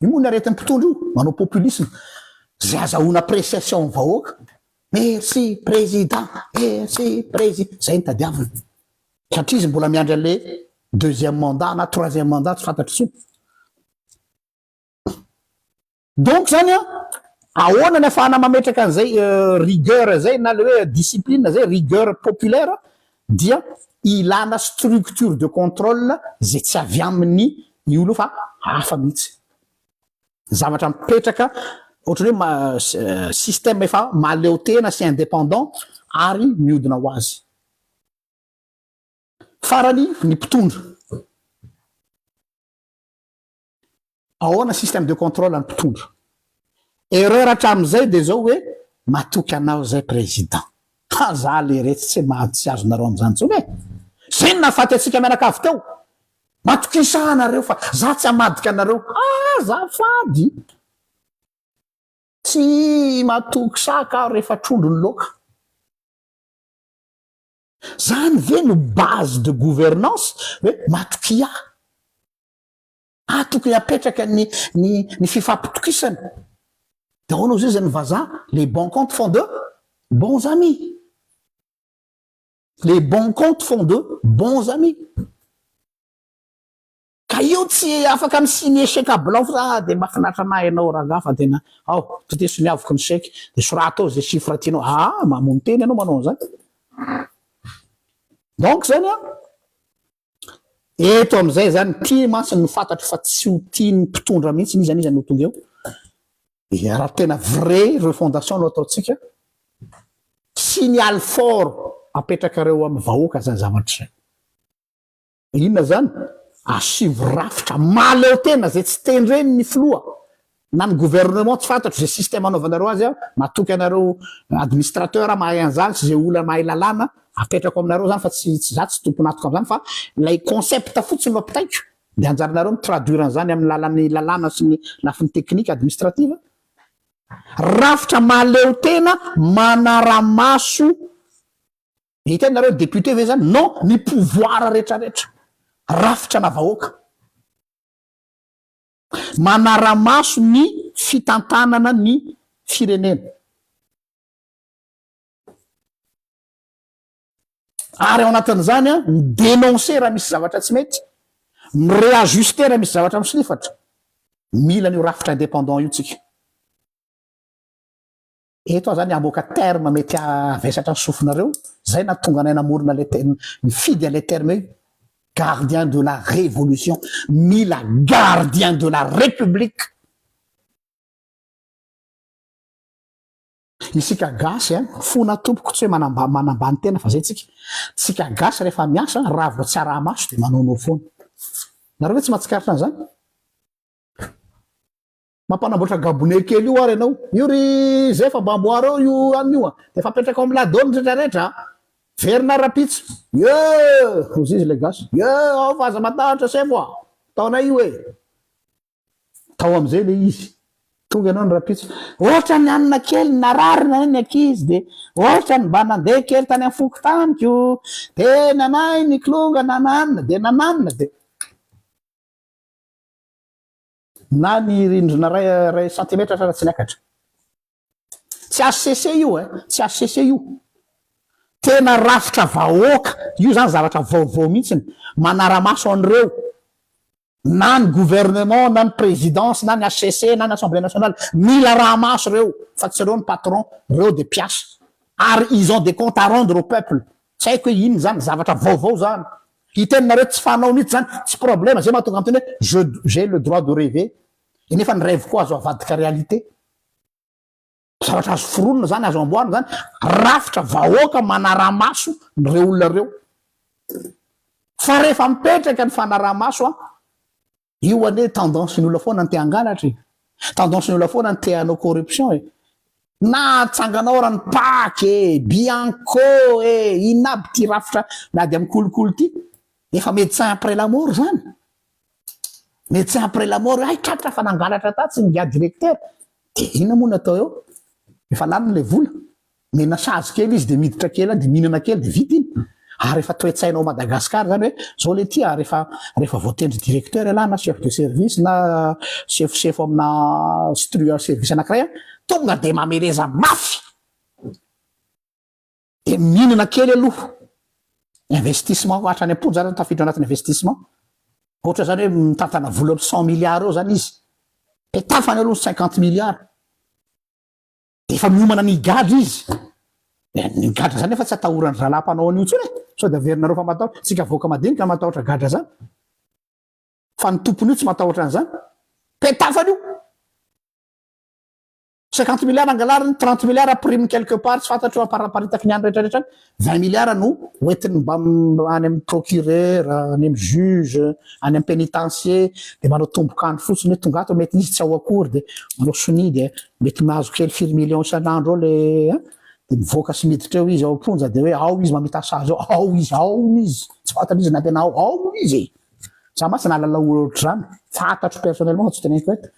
Io moa ny aretin'ny mpitondra io, manao populisme. Izay azahoana appréciation ny vahoaka. Merci président, merci président. Izay no tadiaviny. Satria izy mbola miandry an'ilay deuxième mandat na troisième mandat tsy fantatro intsony. Donc zany an, ahoana ny afahana mametraka an'izay rigueur zay na le hoe discipline zay, rigueur populaire dia ilana structure de contrôle zay tsy avy amin'ny io aloha fa hafa mihitsy. Zavatra mipetraka ohatran'ny hoe ma- système efa mahaleo tena sy indépendant ary mihodina ho azy. Farany ny mpitondra. Ahoana système de contrôle ny mpitondra? Erreur hatramin'izay dia zao hoe matoky anao zay président. Ha za leretsy tsy maha tsy azonareo amin'izany intsony e! Zay no nahafaty antsika mianakavy teo. Matokisa ahy nareo fa za tsy hamadika anareo. Azafady! Tsy matoky saka aho rehefa trondro ny laoka. Zany ve no base de gouvernance hoe matokia ahy? Ah tokony apetraka ny ny ny fifampitokisana. De ahoana ozy izy ny vazaha, les bons comptes font de bons amis. Les bons comptes font de bons amis. Ka io tsy afaka mi signer chèque à blanc fotsiny, ah de mahafinaritra anah ianao rangaha fa tena ao to de soniaviko ny chèque de sorato ao ze chiffre tianao, ah mamono tena ianao manao an'izany. Donc zany an, Eto amin'izay izany, ity mantsy no fantatro fa tsy ho tian'ny mpitondra mihitsy n'iza n'iza no tonga eo. Dia raha tena vrai refondation no ataontsika, signal fort apetrakareo amin'ny vahoaka izany zavatra izay. Inona izany? Asivo rafitra mahaleo tena izay tsy tendren'ny filoha na ny gouvernement tsy fantatro izay système anaovanareo azy aho matoky anareo administrateur mahay an'izany sy izay olona mahay lalàna apetrako aminareo zany fa tsy tsy za tsy tompon'antoka amin'izany fa ilay concept fotsiny no ampitaiko dia anjaranareo mi traduire an'izany amin'ny lalan'ny lalàna sy ny lafiny technique administrative rafitra mahaleo tena manaramaso hita nareo député ve zany non ny pouvoir retraretra rafitra na vahoaka Manara-maso ny fitantanana ny firenena. Ary ao anatin'izany, mi-dénoncer raha misy zavatra tsy mety, mi-réajuster raha misy zavatra misolifatra. Mila an'io rafitra indépendant io tsika. Eto aho zany hamoaka terme mety havesatra ny sofinareo, zay nahatonga anay namorona le terme, nifidy an'le terme hoe gardien de la révolution, mila gardien de la république. Isika gasy a, fona tompoko tsy hoe manamba manambany tena fa zay tsika, tsika gasy rehefa miasa raha vao tsy araha-maso de manaonao foana. Nareo ve tsy mahatsikaritra an'izany? Mampanamboatra gabone kely io ary ianao. Io ry zefa mba amboaro eo io anona io a. Dia efa apetraka ao amin'ny ladoany ny rehetra rehetra a. Verina rahampitso. Ye! Hozy izy ilay gasy. Ye! Ao fa aza matahotra sefo a. Ataonay io e. Tao amin'izay ilay izy. Tonga ianao ny rahampitso. Ohatran'ny hanina kely narary nanay ny ankizy dia ohatran'ny mba nandeha kely tany amin'ny fokontaniko dia nanay ny kilonga nananina dia nananina dia. Na ny rindrina ray ray centimetre aza tsy niakatra. Tsy HCC io eh, tsy HCC io. Tena rafitra vahoaka, io zany zavatra vaovao mihitsiny, manara-maso an'ireo, na ny gouvernement, na ny présidence, na ny HCC, na ny assemblée nationale, mila araha-maso ireo, fa tsy ireo ny patron, ireo dia mpiasa. Ary ils ont des comptes à rendre au peuple. Tsy haiko hoe inona zany, zavatra vaovao zany. Hiteny nareo tsy fanao mihitsy zany, tsy problème, zay mahatonga miteny hoe je j'ai le droit de rever, e nefa ny rêve ko azo avadika réalité. Zavatra azo foronina zany, azo amboarina zany, rafitra vahoaka manaramaso reo olona reo. Fa rehefa mipetraka ny fanarahamaso an, Io anie tendance ny olona foana ny te hangalatra e! Tendance ny olona foana ny te hanao corruption e! Na atsanganao ara ny pac e, bianco e, inona aby ty rafitra miady amin'ny kolikoly ty? Efa médecin après la mort zany! Médecin après la mort hoe hay tratra fa nangalatra tatsy ingahy directeur! De inona moa no atao eo? Efa lany le vola! Omena sazy kely izy dia miditra kely any dia mihinana kely dia vita iny. Ary efa toe-tsaina ao Madagascar zany hoe zao le ty a, rehefa rehefa voatendry directeur ialahy na chef de service na sefosefo amina stru service anakiray a, tonga dia mameleza mafy. Dia mihinana kely aloha. Investissement hatrany am-ponja ary tafiditra anatin'ny investissement. Ohatra zany hoe mitantana vola amin'ny cent milliards eo zany izy. Petafany aloha ny cinquante milliards. Dia efa miomana ny higadra izy. Dia ny gadra zany nefa tsy atahoran'ny zalahy mpanao an'io intsony e. Sao dia averinareo fa matahotra. Tsika vahoaka madinika no matahotra gadra zany. Fa ny tompony io tsy matahotra an'izany. Petafany io. 50 milliards angalariny, 30 milliards prime quelque part tsy fantatro aparaparitaky ny any rehetra rehetra any. 20 milliards no hoentiny mba any amin'ny procureur, any amin'ny juge, any amin'ny pénitencier, dia manao tombok'andro fotsiny hoe tonga ato mety izy tsy ao akory dia manao sonia dia mety mahazo kely firy millions isan'andro eo le an, dia mivoaka sy miditra eo izy ao am-ponja dia hoe ao izy mamita sazy ao, ao izy, ao izy, tsy fantatra izy na tena ao, ao izy e! Za mantsy nahalala olona ohatr'izany, fantatro personnellement fa tsy teneniko eto.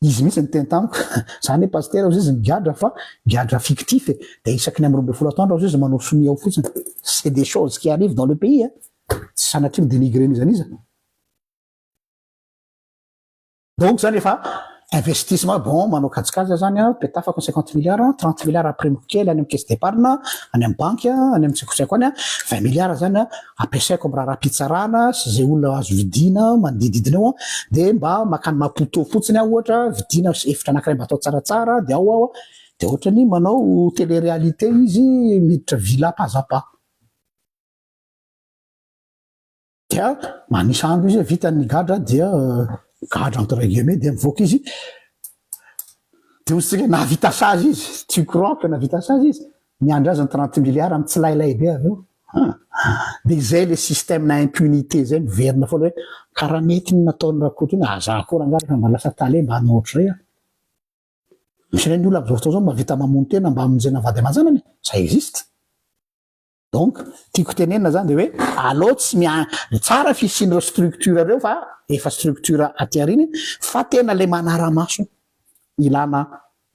Izy mihitsy niteny tamiko, za anie pasitera hozy izy migadra fa gadra fictif e, dia isaky ny amin'ny 12 atoandro hozy izy manao sonia ao fotsiny, c'est des choses qui arrivent dans le pays a, tsy sanatria mi-denigrer n'iza n'iza. Donc zany efa investissement, bon manao kajikajy aho zany an, petafako ny 50 milliards, 30 milliards ampirimo kely any amin'ny caisse d'épargne, any amin'ny banky, any amin'ny tsy haiko tsy haiko any, 20 milliards zany an, ampiasaiko amin'ny raharaham-pitsarana sy izay olona azo vidiana manodididina eo dia mba makany Maputo fotsiny aho ohatra, vidiana efitra anankiray mba atao tsaratsara dia ao aho dia ohatran'ny manao télé réalité izy miditra villa pas à pas. Dia manisa andro izy vita ny gadra dia gadra entre guillemets dia mivoaka izy dia hoy tsika nahavita sazy izy, tu crois que nahavita sazy izy? Miandry azy ny 30 milliards mitsilailay be avy eo. Dia izay le système na impunité izay miverina foana hoe karaha mety ny nataon'i Rakoto iny, ah za koa rangahy rehefa mba lasa tale mba hanao ohatr'izay aho. Misy indray ny olona amin'izao fotoana izao mahavita mamono tena mba hamonjena vady aman-janany, ça existe. Donc tiako tenenina zany de hoe aleo tsy mia tsara fisian'ireo structure ireo fa efa structure aty aoriana fa tena le manara-maso ilana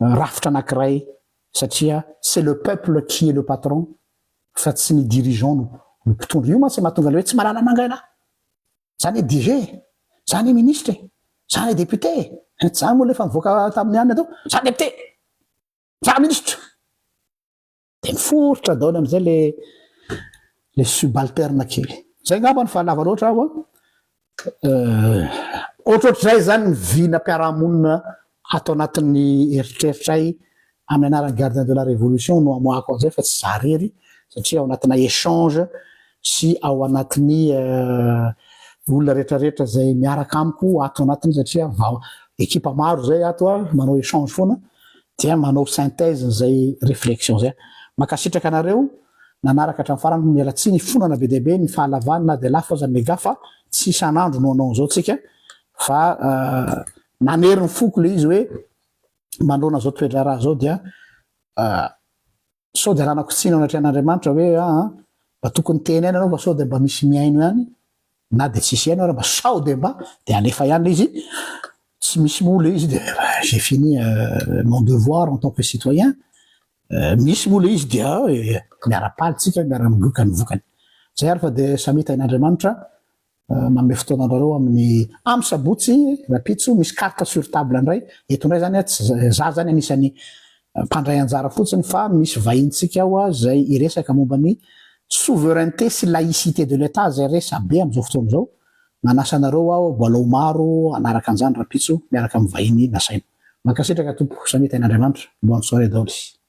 rafitra anankiray satria c'est le peuple qui est le patron fa tsy ny dirigeant no no mpitondra. Io mantsy mahatonga le hoe tsy mahalala mangaina za ne DG e, za ne ministre e, za ne député e, za moa le efa nivoaka tamin'ny anona teo, za député, za ministre. Dia miforitra daholo amin'izay le le subalterne kely. Zay angambany fa lava loatra aho an. Ohatrohatr'izay zany ny vinam-piarahamonina ato anatin'ny eritreritray Amin'ny anaran'ny Gardien de la Révolution no amoahako an'izay fa tsy za rery satria ao anatina échange sy ao anatin'ny olona rehetrarehetra zay miaraka amiko ato anatiny, satria vao ekipa maro zay ato a manao échange foana dia manao synthèse zay réflexion zay. Mankasitraka anareo nanaraka hatramin'ny farany. Mialatsiny fonana be dehibe ny fahalavany na de lafo aza méga, fa tsy isan'andro no anao zao tsika, fa nanery ny foko le izy hoe manoloana zao toedraharaha zao dia sao de ranako tsiny ao anatrehan'Andriamanitra hoe aa mba tokony teny aina anao fa sao de mba misy mihaino ihany na de tsisy haino ara mba sao de mba de alefa ihany le izy, tsy misy moa le izy de j'ai fini mon devoir en tant que citoyen. Misy moa le izy dia miara-paly tsika, miara-migoka ny vokany zay ary, fa de samita in'Andriamanitra manome fotoana anareo amin'ny amy sabotsy rapitso misy carte sur table indray eto indray zany a. Tsy za zany anisan'ny mpandray anjara fotsiny fa misy vahintsika ao a zay iresaka momba ny souveraineté sy laïcité de l'État zay resa be am'izao fotoana zao. Manasa anareo aho boalao maro anaraka an'izany rapitso miaraka amy vahiny nasaina. Mankasitraka tompo, samita in'Andriamanitra. Bonne soirée daoly.